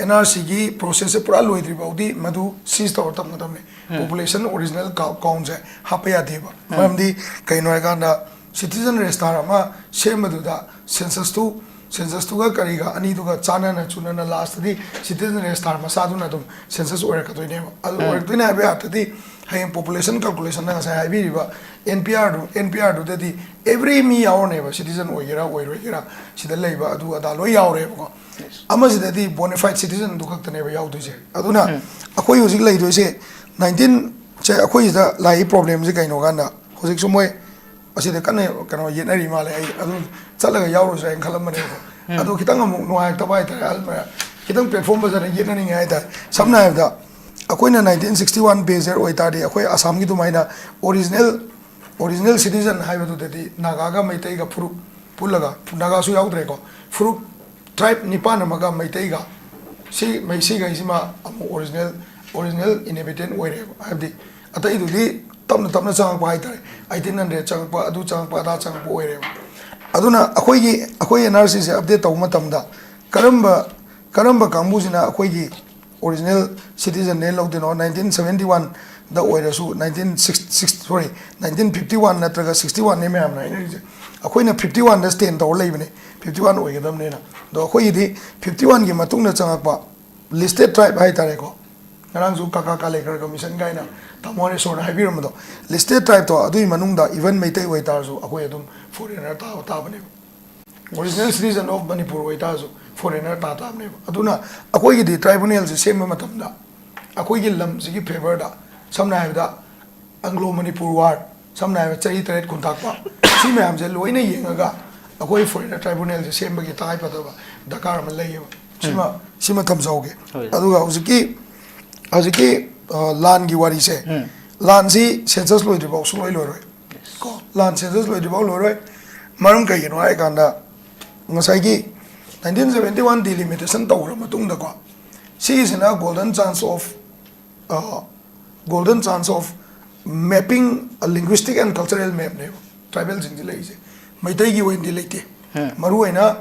ꯑꯦꯟ ꯑꯥꯔ ꯁꯤꯒꯤ ꯄ꯭ꯔꯣꯁꯦꯁꯁꯦ ꯄꯨꯔꯥ ꯂꯣꯏꯗ꯭ꯔꯤ ꯐꯥꯎꯗꯤ ꯃꯗꯨ ꯁꯤꯖ ꯇꯧꯔ ꯊꯝꯒꯗꯕꯅꯤ꯫ ꯄꯣꯄꯨꯂꯦꯁꯟ ꯑꯣꯔꯤꯖꯤꯅꯦꯜ ꯀꯥꯎꯟꯁꯦ ꯍꯥꯞꯄ ꯌꯥꯗꯦꯕ꯫ ꯃꯔꯝꯗꯤ ꯀꯩꯅꯣ ꯍꯥꯏꯀꯥꯟꯗ, ꯁꯤꯇꯤꯖꯟ ꯔꯦꯖꯤꯁꯇꯥꯔ ꯑꯃ ꯁꯦꯝꯕꯗꯨꯗ ꯁꯦꯟꯁꯁꯇꯨ, ꯁꯦꯟꯁꯁꯇꯨꯒ ꯀꯔꯤꯒ ꯑꯅꯤꯗꯨꯒ ꯆꯥꯟꯅꯅ ꯆꯨꯅꯅ ꯂꯥꯁꯇꯗꯤ ꯁꯤꯇꯤꯖꯟ ꯔꯦꯖꯤꯁꯇꯥꯔ ꯃꯆꯥꯗꯨꯅ ꯑꯗꯨꯝ ꯁꯦꯟꯁꯁ ꯑꯣꯏꯔꯛꯀꯗꯣꯏꯅꯦꯕ꯫ ꯑꯗꯨ ꯑꯣꯏꯔꯛꯇꯣꯏꯅꯦ ꯍꯥꯏꯕ ꯑꯥꯔꯊꯗꯤ, ꯍꯌꯦꯡ ꯄꯣꯄꯨꯂꯦꯁꯟ ꯀꯥꯜꯀꯨꯂꯦꯁꯟꯗ ꯉꯁꯥꯏ ꯍꯥꯏꯕꯤꯔꯤꯕ ꯑꯦꯟ ꯄꯤ ꯑꯥꯔꯗꯨ, ꯑꯦꯟ ꯄꯤ ꯑꯥꯔꯗꯨꯗꯗꯤ ꯑꯦꯚ꯭ꯔꯤ ꯃꯤ ꯌꯥꯎꯔꯅꯦꯕ, ꯁꯤꯇꯤꯖꯟ ꯑꯣꯏꯒꯦꯔꯥ ꯑꯣꯏꯔꯣꯏꯒꯦꯔꯥ, ꯁꯤꯗ ꯂꯩꯕ ꯑꯗꯨ ꯑꯗꯥ ꯂꯣꯏ ꯌꯥꯎꯔꯦꯕꯀꯣ꯫ ꯑꯃꯁꯤꯗꯗꯤ ꯕꯣꯅꯥꯐꯥꯏꯠ ꯁꯤꯇꯤꯖꯟꯗꯨ ꯈꯛꯇꯅꯦꯕ ꯌꯥꯎꯗꯣꯏꯁꯦ꯫ ꯑꯗꯨꯅ ꯑꯩꯈꯣꯏ ꯍꯧꯖꯤꯛ ꯂꯩꯗꯣꯏꯁꯦ, ꯅꯥꯏꯟꯇꯤꯟꯁꯦ, ꯑꯩꯈꯣꯏꯁꯤꯗ ꯂꯥꯛꯏ ꯄ꯭ꯔꯣꯕ꯭ꯂꯦꯝꯁꯦ ꯀꯩꯅꯣ ꯀꯥꯟꯗ, ꯍꯧꯖꯤꯛꯁꯨ ꯃꯣꯏ ꯑꯁꯤꯗ ꯀꯟꯅ ꯀꯩꯅꯣ ꯌꯦꯠꯅꯔꯤ ꯃꯥꯜꯂꯦ꯫ ꯑꯩ ꯑꯗꯨꯝ ꯆꯠꯂꯒ ꯌꯥꯎꯔꯨꯁꯤꯔꯥ ꯍꯥꯏꯅ ꯈꯜꯂꯝꯕꯅꯦꯕ꯫ ꯑꯗꯣ ꯈꯤꯇꯪ ꯑꯃꯨꯛ ꯅꯨꯡꯉꯥꯏꯔꯛꯇꯕ ꯍꯥꯏꯇꯥꯔꯦ, ꯑꯍꯜ ꯃꯌꯥꯝ ꯈꯤꯇꯪ ꯄ꯭ꯂꯦꯠꯐꯣꯝ ꯐꯖꯅ ꯌꯦꯠꯅꯅꯤꯡꯉꯦ ꯍꯥꯏꯇꯥꯔꯦ꯫ ꯁꯝꯅ ꯍꯥꯏꯔꯕꯗ, ꯑꯩꯈꯣꯏꯅ ꯅꯥꯏꯟꯇꯤꯟ ꯁꯤꯛꯁꯇꯤ ꯋꯥꯟ ꯕꯦꯁ ꯑꯣꯏꯇꯥꯔꯗꯤ, ꯑꯩꯈꯣꯏ ꯑꯁꯥꯝꯒꯤ ꯑꯗꯨꯃꯥꯏꯅ ꯑꯣꯔꯤꯖꯤꯅꯦꯜ, ꯑꯣꯔꯤꯖꯤꯅꯦꯜ ꯁꯤꯇꯤꯖꯟ ꯍꯥꯏꯕꯗꯨꯗꯗꯤ ꯅꯥꯒꯥꯒ ꯃꯩꯇꯩꯒ ꯐꯨꯔꯨꯞ ꯄꯨꯜꯂꯒ, ꯅꯥꯒꯥꯁꯨ ꯌꯥꯎꯗ꯭ꯔꯦꯀꯣ, ꯐꯨꯔꯨꯞ ꯇ꯭ꯔꯥꯏꯕ ꯅꯤꯄꯥꯟ ꯑꯃꯒ ꯃꯩꯇꯩꯒ, ꯁꯤ ꯃꯩ-, ꯁꯤꯈꯩꯁꯤꯃ ꯑꯃꯨꯛ ꯑꯣꯔꯤꯖꯤꯅꯦꯜ, ꯑꯣꯔꯤꯖꯤꯅꯦꯜ ꯏꯟꯍꯦꯕꯤꯇꯦꯟ ꯑꯣꯏꯔꯦꯕ꯫ ꯍꯥꯏꯕꯗꯤ ꯑꯇꯩꯗꯨꯗꯤ ꯇꯞꯅ ꯇꯞꯅ ꯆꯪꯉꯛꯄ ꯍꯥꯏꯇꯥꯔꯦ, ꯑꯩꯇꯤꯟ ꯍꯟꯗ꯭ꯔꯦꯗ ꯆꯪꯉꯛꯄ, ꯑꯗꯨ ꯆꯪꯉꯛꯄ, ꯑꯗꯥ ꯆꯪꯉꯛꯄ ꯑꯣꯏꯔꯦꯕ꯫ ꯑꯗꯨꯅ ꯑꯩꯈꯣꯏꯒꯤ, ꯑꯩꯈꯣꯏ ꯑꯦꯟ ꯑꯥꯔ ꯁꯤꯁꯦ ꯑꯞꯗꯦꯠ ꯇꯧꯕ ꯃꯇꯝꯗ ꯀꯔꯝꯕ, ꯀꯔꯝꯕ ꯀꯥꯡꯕꯨꯁꯤꯅ ꯑꯩꯈꯣꯏꯒꯤ ꯑꯣꯔꯤꯖꯤꯅꯦꯜ ꯁꯤꯇꯤꯖꯟꯅꯦ ꯂꯧꯗꯣꯏꯅꯣ? ꯅꯥꯏꯟꯇꯤꯟ ꯁꯕꯦꯟꯇꯤ ꯋꯥꯟꯗ ꯑꯣꯏꯔꯁꯨ, ꯅꯥꯏꯟꯇꯤꯟ ꯁꯤꯛꯁ, ꯁꯣꯔꯤ, ꯅꯥꯏꯟꯇꯤꯟ ꯐꯤꯐꯇꯤ ꯋꯥꯟ ꯅꯠꯇ꯭ꯔꯒ ꯁꯤꯛꯁꯇꯤ ꯋꯥꯟꯅꯦ ꯃꯌꯥꯝꯅ ꯍꯥꯏꯅꯔꯤꯁꯦ꯫ ꯑꯩꯈꯣꯏꯅ ꯐꯤꯐꯇꯤ ꯋꯥꯟꯗ ꯁ꯭ꯇꯦꯟ ꯇꯧꯔ ꯂꯩꯕꯅꯦ, ꯐꯤꯐꯇꯤ ꯋꯥꯟ ꯑꯣꯏꯒꯗꯕꯅꯦꯅ꯫ ꯑꯗꯣ ꯑꯩꯈꯣꯏꯒꯤꯗꯤ ꯐꯤꯐꯇꯤ ꯋꯥꯟꯒꯤ ꯃꯇꯨꯡꯗ ꯆꯪꯉꯛꯄ ꯂꯤꯁꯇꯦꯠ ꯇ꯭ꯔꯥꯏꯕ ꯍꯥꯏꯇꯥꯔꯦꯀꯣ, ꯉꯔꯥꯡꯁꯨ ꯀꯥꯀꯥ ꯀꯥꯂꯦꯀꯔ ꯀꯃꯤꯁꯟ ꯀꯥꯏꯅ ꯇꯥꯃꯣ ꯍꯔꯦꯁꯣꯔꯅ ꯍꯥꯏꯕꯤꯔꯝꯕꯗꯣ, ꯂꯤꯁꯇꯦꯠ ꯇ꯭ꯔꯥꯏꯕꯇꯣ, ꯑꯗꯨꯒꯤ ꯃꯅꯨꯡꯗ ꯏꯚꯟ ꯃꯩꯇꯩ ꯑꯣꯏꯇꯥꯔꯁꯨ, ꯑꯩꯈꯣꯏ ꯑꯗꯨꯝ ꯐꯣꯔꯦꯅꯔ ꯇꯥꯕ ꯇꯥꯕꯅꯦꯕ꯫ ꯑꯣꯔꯤꯖꯤꯅꯦꯜ ꯁꯤꯇꯤꯖꯟ ꯑꯣꯐ ꯃꯅꯤꯄꯨꯔ ꯑꯣꯏꯇꯥꯔꯁꯨ ꯐꯣꯔꯦꯅꯔ ꯇꯥ ꯇꯥꯕꯅꯦꯕ꯫ ꯑꯗꯨꯅ ꯑꯩꯈꯣꯏꯒꯤꯗꯤ ꯇ꯭ꯔꯥꯏꯕꯨꯅꯦꯜꯁꯦ ꯁꯦꯝꯕ ꯃꯇꯝꯗ ꯑꯩꯈꯣꯏꯒꯤ ꯂꯝꯁꯤꯒꯤ ꯐꯦꯚꯔꯗ, ꯁꯝꯅ ꯍꯥꯏꯔꯕꯗ, ꯑꯪꯒ꯭ꯂꯣ ꯃꯅꯤꯄꯨꯔ ꯋꯥꯔ, ꯁꯝꯅ ꯍꯥꯏꯔꯕꯗ ꯆꯍꯤ ꯇꯔꯦꯠ ꯈꯨꯟꯇꯥꯛꯄ, ꯁꯤ ꯃꯌꯥꯝꯁꯦ ꯂꯣꯏꯅ ꯌꯦꯡꯉꯒ ꯑꯩꯈꯣꯏ ꯐꯣꯔꯦꯅꯔ ꯇ꯭ꯔꯥꯏꯕꯨꯅꯦꯜꯁꯦ ꯁꯦꯝꯕꯒꯤ ꯇꯉꯥꯏꯐꯗꯕ ꯗꯔꯀꯥꯔ ꯑꯃ ꯂꯩꯌꯦꯕ꯫ ꯁꯤꯃ, ꯁꯤꯃ ꯊꯝꯖꯍꯧꯒꯦ꯫ ꯍꯣꯏ꯫ ꯑꯗꯨꯒ ꯍꯧꯖꯤꯛꯀꯤ, ꯍꯧꯖꯤꯛꯀꯤ, ꯑ, ꯂꯥꯟꯒꯤ ꯋꯥꯔꯤꯁꯦ, ꯂꯥꯟꯁꯤ ꯁꯦꯟꯁꯁ ꯂꯣꯏꯗ꯭ꯔꯤꯐꯥꯎ ꯁꯨꯡꯂꯣꯏ ꯂꯣꯏꯔꯣꯏ꯫ ꯀꯣ, ꯂꯥꯟ ꯁꯦꯟꯁꯁ ꯂꯣꯏꯗ꯭ꯔꯤꯐꯥꯎ ꯂꯣꯏꯔꯣꯏ꯫ ꯃꯔꯝ ꯀꯩꯒꯤꯅꯣ ꯍꯥꯏ ꯀꯥꯟꯗ, ꯉꯁꯥꯏꯒꯤ ꯅꯥꯏꯟꯇꯤꯟ ꯁꯕꯦꯟꯇꯤ ꯋꯥꯟ ꯗꯤꯂꯤꯃꯤꯇꯦꯁꯟ ꯇꯧꯈ꯭ꯔ ꯃꯇꯨꯡꯗꯀꯣ, ꯁꯤꯒꯤꯁꯤꯅ golden chance of, golden chance of mapping, linguistic and cultural mapꯅꯦꯕ ꯇ꯭ꯔꯥꯏꯕꯦꯜꯁꯤꯡꯁꯤ ꯂꯩꯔꯤꯁꯦ꯫ ꯃꯩꯇꯩꯒꯤ ꯑꯣꯏꯅꯗꯤ ꯂꯩꯇꯦ꯫ ꯃꯔꯨꯑꯣꯏꯅ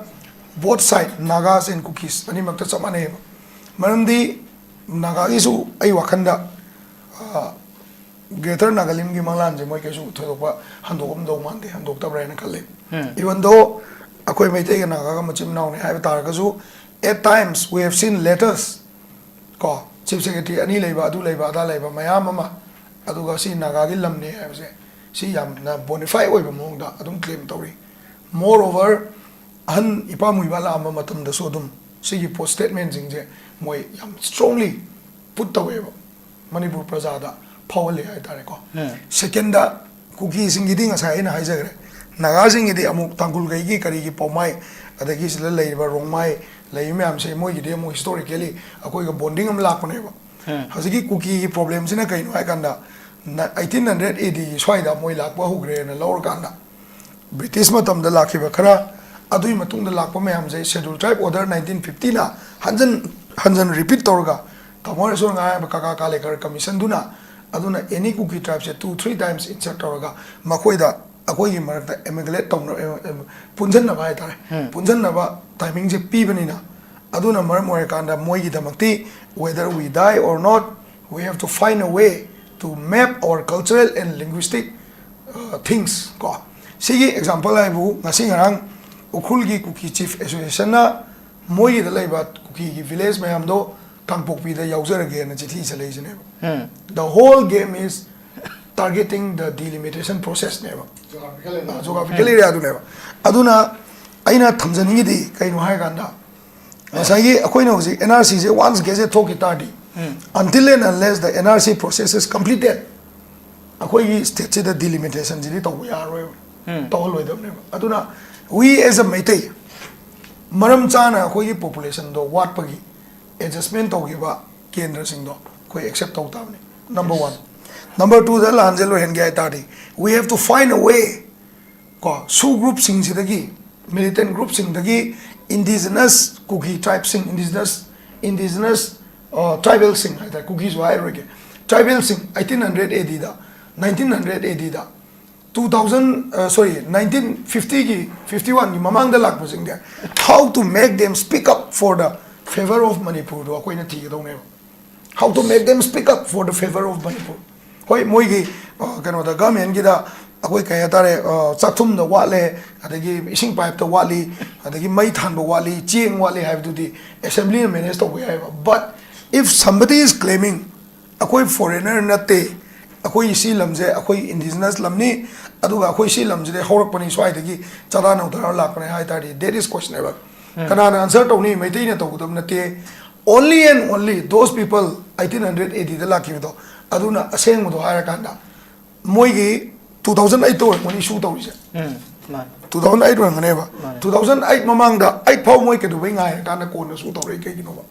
both side, Nagas and Kukis ꯑꯅꯤꯃꯛꯇ ꯆꯞ ꯃꯥꯟꯅꯩꯌꯦꯕ꯫ ꯃꯔꯝꯗꯤ ꯅꯥꯒꯥꯒꯤꯁꯨ ꯑꯩ ꯋꯥꯈꯜꯗ, ꯑ, Greater Nagalimꯒꯤ ꯃꯪꯂꯥꯟꯁꯦ ꯃꯣꯏ ꯀꯩꯁꯨ ꯊꯣꯏꯗꯣꯛꯄ ꯍꯟꯗꯣꯛꯑꯝꯗꯧ ꯃꯥꯟꯗꯦ, ꯍꯟꯗꯣꯛꯇꯕ꯭ꯔꯥ ꯍꯥꯏꯅ ꯈꯜꯂꯦ꯫ Even though ꯑꯩꯈꯣꯏ ꯃꯩꯇꯩꯒ ꯅꯥꯒꯥꯒ ꯃꯆꯤꯟ ꯃꯅꯥꯎꯅꯤ ꯍꯥꯏꯕ ꯇꯥꯔꯒꯁꯨ, at times we have seen letters, ꯀꯣ, chief secretary ꯑꯅꯤ ꯂꯩꯕ, ꯑꯗꯨ ꯂꯩꯕ, ꯑꯗꯥ ꯂꯩꯕ ꯃꯌꯥꯝ ꯑꯃ, ꯑꯗꯨꯒ ꯁꯤ ꯅꯥꯒꯥꯒꯤ ꯂꯝꯅꯦ ꯍꯥꯏꯕꯁꯦ ꯁꯤ ꯌꯥꯝꯅ bona fide ꯑꯣꯏꯕ ꯃꯑꯣꯡꯗ ꯑꯗꯨꯝ claim ꯇꯧꯔꯤ꯫ Moreover, ꯑꯍꯟ ꯏꯄꯥ ꯃꯨꯏꯕ ꯂꯥꯛꯑꯝꯕ ꯃꯇꯝꯗꯁꯨ ꯑꯗꯨꯝ ꯁꯤꯒꯤ post statementꯁꯤꯡꯁꯦ ꯃꯣꯏ ꯌꯥꯝ strongly put ꯇꯧꯋꯦꯕ, ꯃꯅꯤꯄꯨꯔ ꯄ꯭ꯔꯖꯥꯗ ꯐꯥꯎꯍꯜꯂꯦ ꯍꯥꯏꯇꯥꯔꯦꯀꯣ꯫ Secondꯗ, ꯀꯨꯀꯤꯁꯤꯡꯒꯤꯗꯤ ꯉꯁꯥꯏ ꯑꯩꯅ ꯍꯥꯏꯖꯈ꯭ꯔꯦ, ꯅꯥꯒꯥꯁꯤꯡꯒꯤꯗꯤ ꯑꯃꯨꯛ ꯇꯥꯡꯈꯨꯜꯈꯩꯒꯤ ꯀꯔꯤꯒꯤ ꯄꯥꯎꯃꯥꯏ, ꯑꯗꯒꯤ ꯁꯤꯗ ꯂꯩꯔꯤꯕ ꯔꯣꯡꯃꯥꯏ ꯂꯩꯔꯤꯕ ꯃꯌꯥꯝꯁꯦ, ꯃꯣꯏꯒꯤꯗꯤ ꯑꯃꯨꯛ historically ꯑꯩꯈꯣꯏꯒ bonding ꯑꯃ ꯂꯥꯛꯄꯅꯦꯕ꯫ ꯍꯧꯖꯤꯛꯀꯤ ꯀꯨꯀꯤꯒꯤ problemꯁꯤꯅ ꯀꯩꯅꯣ ꯍꯥꯏ ꯀꯥꯟꯗ, eighteen hundred ADꯒꯤ ꯁ꯭ꯋꯥꯏꯗ ꯃꯣꯏ ꯂꯥꯛꯄ ꯍꯧꯈ꯭ꯔꯦꯅ ꯂꯧꯔꯀꯥꯟꯗ, ꯕ꯭ꯔꯤꯇꯤꯁ ꯃꯇꯝꯗ ꯂꯥꯛꯈꯤꯕ ꯈꯔ, ꯑꯗꯨꯒꯤ ꯃꯇꯨꯡꯗ ꯂꯥꯛꯄ ꯃꯌꯥꯝꯁꯦ Scheduled Tribe Order nineteen fiftyꯅ ꯍꯟꯖꯟ ꯍꯟꯖꯟ repeat ꯇꯧꯔꯒ, ꯇꯥꯃꯣ ꯍꯣꯏꯅꯁꯨ ꯉꯥꯏ ꯍꯥꯏꯕ ꯀꯀꯥ ꯀꯥꯂꯦꯀꯔ commissionꯗꯨꯅ, ꯑꯗꯨꯅ any Kuki tribeꯁꯦ two three times insert ꯇꯧꯔꯒ ꯃꯈꯣꯏꯗ, ꯑꯩꯈꯣꯏꯒꯤ ꯃꯔꯛꯇ amalgamate ꯇꯧꯅ-, ꯄꯨꯟꯁꯤꯟꯅꯕ ꯍꯥꯏꯇꯥꯔꯦ, ꯄꯨꯟꯁꯤꯟꯅꯕ timingꯁꯦ ꯄꯤꯕꯅꯤꯅ, ꯑꯗꯨꯅ ꯃꯔꯝ ꯑꯣꯏꯔꯀꯥꯟꯗ ꯃꯣꯏꯒꯤꯗꯃꯛꯇꯤ, whether we die or not, we have to find a way to map our cultural and linguistic, uh, things, ꯀꯣ꯫ ꯁꯤꯒꯤ example ꯍꯥꯏꯕꯨ, ꯉꯁꯤ ꯉꯔꯥꯡ ꯎꯈ꯭ꯔꯨꯜꯒꯤ ꯀꯨꯀꯤ Chief Associationꯅ ꯃꯣꯏꯒꯤꯗ ꯂꯩꯕ ꯀꯨꯀꯤꯒꯤ village ꯃꯌꯥꯝꯗꯣ ꯀꯥꯡꯄꯣꯛꯄꯤꯗ ꯌꯥꯎꯖꯔꯒꯦꯅ ꯆꯤꯊꯤ ꯏꯁꯜꯂꯛꯏꯁꯤꯅꯦꯕ꯫ The whole game is targeting the delimitation processꯅꯦꯕ꯫ Geographical area꯫ Geographical areaꯗꯨꯅꯦꯕ꯫ ꯑꯗꯨꯅ ꯑꯩꯅ ꯊꯝꯖꯅꯤꯡꯉꯤꯗꯤ ꯀꯩꯅꯣ ꯍꯥꯏꯔꯀꯥꯟꯗ, ꯉꯁꯥꯏꯒꯤ ꯑꯩꯈꯣꯏꯅ ꯍꯧꯖꯤꯛ NRCꯁꯦ once gazette ꯊꯣꯛꯈꯤ ꯇꯥꯔꯗꯤ, until and unless the NRC process is completed, ꯑꯩꯈꯣꯏꯒꯤ stateꯁꯤꯗ delimitationꯁꯤꯗꯤ ꯇꯧꯕ ꯌꯥꯔꯣꯏꯕ꯫ ꯇꯧꯍꯜꯂꯣꯏꯗꯕꯅꯦꯕ꯫ ꯑꯗꯨꯅ we as a ꯃꯩꯇꯩ, ꯃꯔꯝ ꯆꯥꯅ ꯑꯩꯈꯣꯏꯒꯤ populationꯗꯣ ꯋꯥꯠꯄꯒꯤ adjustment ꯇꯧꯈꯤꯕ ꯀꯦꯟꯗ꯭ꯔꯁꯤꯡꯗꯣ ꯑꯩꯈꯣꯏ accept ꯇꯧ ꯇꯥꯕꯅꯤ, number one꯫ Number twoꯗ ꯂꯥꯟꯁꯦ ꯂꯣꯏꯍꯟꯒꯦ ꯍꯥꯏ ꯇꯥꯔꯗꯤ, we have to find a way, ꯀꯣ, ꯁꯨ groupꯁꯤꯡꯁꯤꯗꯒꯤ, militant groupꯁꯤꯡꯗꯒꯤ indigenous Kuki tribeꯁꯤꯡ, indigenous, indigenous, ꯑ, tribalꯁꯤꯡ ꯍꯥꯏꯇꯥꯔꯦ, ꯀꯨꯀꯤꯁꯨ ꯍꯥꯏꯔꯣꯏꯒꯦ, tribalꯁꯤꯡ eighteen hundred ADꯗ nineteen hundred A ꯗꯤꯗ, two thousand sorry, nineteen ꯐꯤꯐꯇꯤꯒꯤ, fifty ꯋꯥꯟꯒꯤ ꯃꯃꯥꯡꯗ ꯂꯥꯛꯄꯁꯤꯡꯁꯦ, how to make them speak up for the favor of Manipurꯗꯣ ꯑꯩꯈꯣꯏꯅ ꯊꯤꯒꯗꯧꯅꯦꯕ꯫ How to make them speak up for the favor of Manipur. ꯍꯣꯏ, ꯃꯣꯏꯒꯤ ꯑ, ꯀꯩꯅꯣꯗ, ꯒꯚꯔꯟꯃꯦꯟꯒꯤꯗ ꯑꯩꯈꯣꯏ ꯀꯩ ꯍꯥꯏꯇꯥꯔꯦ, ꯑ, ꯆꯥꯛꯊꯨꯝꯗ ꯋꯥꯠꯂꯦ, ꯑꯗꯒꯤ ꯏꯁꯤꯡ ꯄꯥꯏꯞꯇ ꯋꯥꯠꯂꯤ, ꯑꯗꯒꯤ ꯃꯩ ꯊꯥꯟꯕ ꯋꯥꯠꯂꯤ, ꯆꯦꯡ ꯋꯥꯠꯂꯤ ꯍꯥꯏꯕꯗꯨꯗꯤ ꯑꯦꯁꯦꯝꯕ꯭ꯂꯤꯅ ꯃꯦꯅꯦꯖ ꯇꯧꯕ ꯌꯥꯏꯑꯕ꯫ But if somebody is claiming ꯑꯩꯈꯣꯏ ꯐꯣꯔꯦꯅꯔ ꯅꯠꯇꯦ, ꯑꯩꯈꯣꯏ ꯁꯤ ꯂꯝꯁꯦ ꯑꯩꯈꯣꯏ ꯏꯟꯗꯤꯖꯤꯅꯁ ꯂꯝꯅꯤ, ꯑꯗꯨꯒ ꯑꯩꯈꯣꯏ ꯁꯤ ꯂꯝꯁꯤꯗ ꯍꯧꯔꯛꯄꯅꯤ, ꯁ꯭ꯋꯥꯏꯗꯒꯤ ꯆꯥꯗꯥ ꯅꯧꯗꯥꯔ ꯂꯥꯛꯄꯅꯦ ꯍꯥꯏ ꯇꯥꯔꯗꯤ, that is questionable. ꯀꯅꯥꯅ ꯑꯟꯁꯔ ꯇꯧꯅꯤ? ꯃꯩꯇꯩꯅ ꯇꯧꯒꯗꯕ ꯅꯠꯇꯦ꯫ Only and only those people, eighteen hundred A ꯗꯤꯗ ꯂꯥꯛꯈꯤꯕꯗꯣ, ꯑꯗꯨꯅ ꯑꯁꯦꯡꯕꯗꯣ ꯍꯥꯏꯔꯀꯥꯟꯗ, ꯃꯣꯏꯒꯤ ꯇꯨ ꯊꯥꯎꯖꯟ ꯑꯩꯠꯇ ꯑꯣꯏꯔꯝꯒꯅꯤ ꯏꯁꯨ ꯇꯧꯔꯤꯁꯦ꯫ ꯎꯝ, ꯃꯥꯅꯤ꯫ ꯇꯨ ꯊꯥꯎꯖꯟ ꯑꯩꯠ ꯑꯣꯏꯔꯝꯒꯅꯦꯕ꯫ ꯃꯥꯅꯤ꯫ Two thousand eight ꯃꯃꯥꯡꯗ, ꯑꯩꯠ ꯐꯥꯎ ꯃꯣꯏ ꯀꯩꯗꯧꯕꯩ ꯉꯥꯏꯔꯀꯥꯟꯗ ꯀꯣꯟꯅ ꯁꯨ ꯇꯧꯔꯛꯏ ꯀꯩꯒꯤꯅꯣꯕ?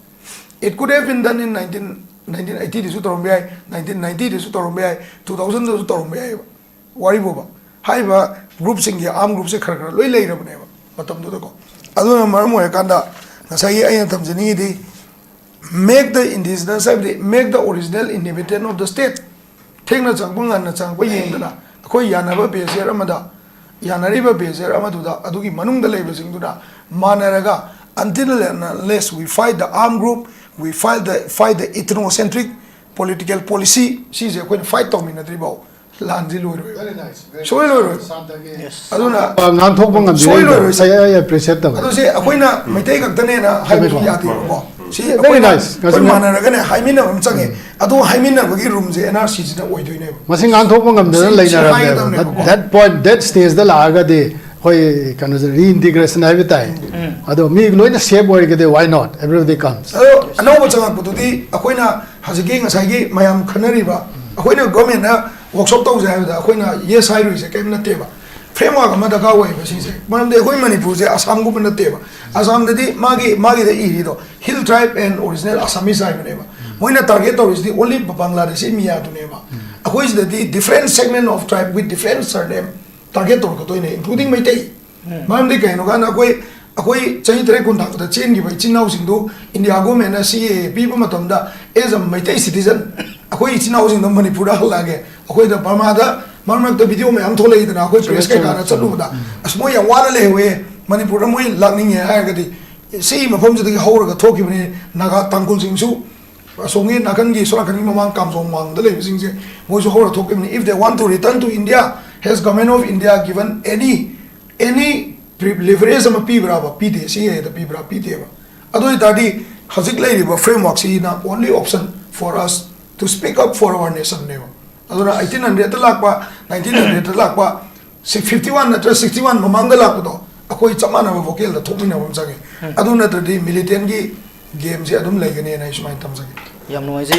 It could have been done in nineteen, nineteen eighty ꯗꯁꯨ ꯇꯧꯔꯝꯕ ꯌꯥꯏ, nineteen ninety ꯗꯁꯨ ꯇꯧꯔꯝꯕ ꯌꯥꯏ, two thousand ꯗꯁꯨ ꯇꯧꯔꯝꯕ ꯌꯥꯏꯑꯕ꯫ ꯋꯥꯔꯤꯕꯨꯕ, ꯍꯥꯏꯔꯤꯕ ꯒ꯭ꯔꯨꯞꯁꯤꯡꯒꯤ, ꯑꯥꯔꯝ ꯒ꯭ꯔꯨꯞꯁꯦ ꯈꯔ ꯈꯔ ꯂꯣꯏ ꯂꯩꯔꯕꯅꯦꯕ ꯃꯇꯝꯗꯨꯗꯀꯣ꯫ ꯑꯗꯨꯅ ꯃꯔꯝ ꯑꯣꯏꯔꯀꯥꯟꯗ ꯉꯁꯥꯏꯒꯤ ꯑꯩꯅ ꯊꯝꯖꯅꯤꯡꯉꯤꯗꯤ, make the indigenous, ꯍꯥꯏꯕꯗꯤ make the original inhabitant of the state, ꯊꯦꯡꯅ ꯆꯪꯉꯛꯄ ꯉꯟꯅ ꯆꯪꯉꯛꯄ ꯌꯦꯡꯗꯅ, ꯑꯩꯈꯣꯏ ꯌꯥꯅꯕ ꯕꯦꯖꯔ ꯑꯃꯗ, ꯌꯥꯅꯔꯤꯕ ꯕꯦꯖꯔ ꯑꯃꯗꯨꯗ, ꯑꯗꯨꯒꯤ ꯃꯅꯨꯡꯗ ꯂꯩꯕꯁꯤꯡꯗꯨꯅ ꯃꯥꯟꯅꯔꯒ, until and unless we fight the armed group, we fight the, fight the ethnocentric political policy, ꯁꯤꯁꯦ ꯑꯩꯈꯣꯏꯅ ꯐꯥꯏꯠ ꯇꯧꯃꯤꯟꯅꯗ꯭ꯔꯤꯐꯥꯎ ꯂꯥꯟꯁꯤ ꯂꯣꯏꯔꯣꯏ꯫ Very nice, very ꯁꯣꯏ ꯂꯣꯏꯔꯣꯏ꯫ ꯁꯥꯟꯇꯒꯤ ꯑꯗꯨꯅ ꯉꯥꯡꯊꯣꯛꯄ ꯁꯣꯏ ꯂꯣꯏꯔꯣꯏ, ꯉꯝꯖꯔꯤꯗꯣ ꯁꯥꯔ꯫ ꯑꯩ ꯑꯩ ꯑꯦꯄ꯭ꯔꯤꯁꯤꯌꯦꯠ ꯇꯧꯋꯦ꯫ ꯑꯗꯨꯁꯦ ꯑꯩꯈꯣꯏꯅ ꯃꯩꯇꯩ ꯈꯛꯇꯅꯦꯅ ꯍꯥꯏꯕꯁꯨ ꯌꯥꯗꯦꯕꯀꯣ꯫ ꯁꯤ Very ꯑꯩꯈꯣꯏꯅ, nice. ꯑꯩꯈꯣꯏ ꯃꯥꯟꯅꯔꯒꯅꯦ ꯍꯥꯏꯃꯤꯟꯅꯕ ꯑꯃ ꯆꯪꯉꯦ꯫ ꯑꯗꯣ ꯍꯥꯏꯃꯤꯟꯅꯕꯒꯤ ꯔꯨꯝꯁꯦ ꯑꯦꯟ ꯑꯥꯔ ꯁꯤꯁꯤꯅ ꯑꯣꯏꯗꯣꯏꯅꯦꯕ꯫ ꯃꯁꯤ ꯉꯥꯡꯊꯣꯛꯄ ꯉꯝꯗꯅ ꯁꯤ, ꯁꯤ ꯂꯩꯅꯔꯕꯅꯦꯕ꯫ ꯍꯥꯏꯒꯗꯕꯅꯦꯕꯀꯣ꯫ That point, that stageꯗ ꯂꯥꯛꯑꯒꯗꯤ ꯑꯩꯈꯣꯏ ꯀꯩꯅꯣꯁꯦ ꯔꯤꯏꯟꯇꯤꯒ꯭ꯔꯦꯁꯟ ꯍꯥꯏꯕ ꯇꯥꯏ꯫ ꯑꯗꯣ ꯃꯤ ꯂꯣꯏꯅ ꯁꯦꯞ ꯑꯣꯏꯔꯒꯗꯤ why not? Everybody comes. ꯑꯗꯣ ꯑꯅꯧꯕ ꯆꯪꯉꯛꯄꯗꯨꯗꯤ ꯑꯩꯈꯣꯏꯅ ꯍꯧꯖꯤꯛꯀꯤ ꯉꯁꯥꯏꯒꯤ ꯃꯌꯥꯝ ꯈꯟꯅꯔꯤꯕ, ꯑꯩꯈꯣꯏꯅ ꯒꯣꯔꯃꯦꯟꯅ ꯋꯥꯛꯁꯣꯞ ꯇꯧꯁꯦ ꯍꯥꯏꯕꯗ ꯑꯩꯈꯣꯏꯅ ꯌꯦꯁ ꯍꯥꯏꯔꯨꯏꯁꯦ ꯀꯔꯤꯝ ꯅꯠꯇꯦꯕ꯫ ꯐ꯭ꯔꯦꯝꯋꯥꯔꯛ ꯑꯃ ꯗꯔꯀꯥꯔ ꯑꯣꯏꯌꯦꯕ ꯁꯤꯁꯦ꯫ ꯃꯔꯝꯗꯤ ꯑꯩꯈꯣꯏ ꯃꯅꯤꯄꯨꯔꯁꯦ ꯑꯁꯥꯝꯒꯨꯝꯕ ꯅꯠꯇꯦꯕ꯫ ꯑꯁꯥꯝꯗꯗꯤ ꯃꯥꯒꯤ, ꯃꯥꯒꯤꯗ ꯏꯔꯤꯗꯣ hill tribe and original Assamese ꯍꯥꯏꯕꯅꯦꯕ꯫ ꯃꯣꯏꯅ ꯇꯥꯔꯒꯦꯠ ꯇꯧꯔꯤꯁꯤꯗꯤ only ꯕꯪꯒ꯭ꯂꯥꯗꯦꯁꯤ ꯃꯤꯌꯥꯗꯨꯅꯦꯕ꯫ ꯑꯩꯈꯣꯏ ꯁꯤꯗꯗꯤ different segment of tribe with different surname target ꯇꯧꯔꯛꯀꯗꯣꯏꯅꯦ, including ꯃꯩꯇꯩ꯫ ꯃꯔꯝꯗꯤ ꯀꯩꯅꯣ ꯀꯥꯟꯗ ꯑꯩꯈꯣꯏ, ꯑꯩꯈꯣꯏ ꯆꯍꯤ ꯇꯔꯦꯠ ꯀꯨꯟ ꯊꯥꯛꯄꯗ ꯆꯦꯟꯈꯤꯕ ꯏꯆꯤꯟ ꯏꯅꯥꯎꯁꯤꯡꯗꯨ ꯏꯟꯗꯤꯌꯥ ꯒꯣꯔꯃꯦꯟꯅ ꯁꯤ ꯑꯦ ꯑꯦ ꯄꯤꯕ ꯃꯇꯝꯗ, as a ꯃꯩꯇꯩ ꯁꯤꯇꯤꯖꯟ, ꯑꯩꯈꯣꯏ ꯏꯆꯤꯟ ꯏꯅꯥꯎꯁꯤꯡꯗꯣ ꯃꯅꯤꯄꯨꯔꯗ ꯍꯜꯂꯛꯑꯒꯦ꯫ ꯑꯩꯈꯣꯏꯗ ꯕꯔꯃꯥꯗ ꯃꯔꯛ ꯃꯔꯛꯇ ꯚꯤꯗꯤꯑꯣ ꯃꯌꯥꯝ ꯊꯣꯛꯂꯛꯏꯗꯅ, ꯑꯩꯈꯣꯏ ꯄ꯭ꯔꯦꯁ ꯀꯩꯀꯥꯅ ꯆꯠꯂꯨꯕꯗ, "ꯑꯁ, ꯃꯣꯏ ꯌꯥꯝ ꯋꯥꯅ ꯂꯩꯍꯧꯋꯦ, ꯃꯅꯤꯄꯨꯔꯗ ꯃꯣꯏ ꯂꯥꯛꯅꯤꯡꯉꯦ ꯍꯥꯏꯔꯒꯗꯤ ꯁꯤ ꯃꯐꯝꯁꯤꯗꯒꯤ ꯍꯧꯔꯒ ꯊꯣꯛꯈꯤꯕꯅꯤ꯫ ꯅꯥꯒꯥ ꯇꯥꯡꯈꯨꯜꯁꯤꯡꯁꯨ ꯑꯁꯣꯝꯒꯤ ꯅꯥꯀꯟꯒꯤ, ꯁꯣꯝ ꯅꯥꯀꯟꯒꯤ ꯃꯃꯥꯡ ꯀꯥꯝꯖꯣꯡ ꯃꯥꯡꯗ ꯂꯩꯕꯁꯤꯡꯁꯦ, ꯃꯣꯏꯁꯨ ꯍꯧꯔ ꯊꯣꯛꯈꯤꯕꯅꯤ꯫ If they want to return to India, has Government of India given any, any leverage ꯑꯃ ꯄꯤꯕ꯭ꯔꯥꯕ? ꯄꯤꯗꯦ꯫ ꯁꯤ ꯑꯦꯗ ꯄꯤꯕ꯭ꯔꯥ? ꯄꯤꯗꯦꯕ꯫ ꯑꯗꯨ ꯑꯣꯏ ꯇꯥꯔꯗꯤ ꯍꯧꯖꯤꯛ ꯂꯩꯔꯤꯕ ꯐ꯭ꯔꯦꯝꯋꯥꯔꯛꯁꯤꯅ only option for us to speak up for our nationꯅꯦꯕ꯫ ꯑꯗꯨꯅ eighteen hundredꯇ ꯂꯥꯛꯄ, nineteen hundredꯇ ꯂꯥꯛꯄ, ꯐꯤꯐꯇꯤ ꯋꯥꯟ ꯅꯠꯇ꯭ꯔ ꯁꯤꯛꯁꯇꯤ ꯋꯥꯟ ꯃꯃꯥꯡꯗ ꯂꯥꯛꯄꯗꯣ, ꯑꯩꯈꯣꯏ ꯆꯞ ꯃꯥꯟꯅꯕ ꯋꯥꯈꯜꯗ ꯊꯣꯛꯃꯤꯟꯅꯕ ꯑꯃ ꯆꯪꯉꯤ꯫ ꯑꯗꯨ ꯅꯠꯇ꯭ꯔꯗꯤ ꯃꯤꯂꯤꯇꯦꯟꯒꯤ ꯒꯦꯝꯁꯦ ꯑꯗꯨꯝ ꯂꯩꯒꯅꯦꯅ ꯑꯩ ꯁꯨꯃꯥꯏꯅ ꯊꯝꯖꯒꯦ꯫ ꯌꯥꯝ ꯅꯨꯡꯉꯥꯏꯖꯩ꯫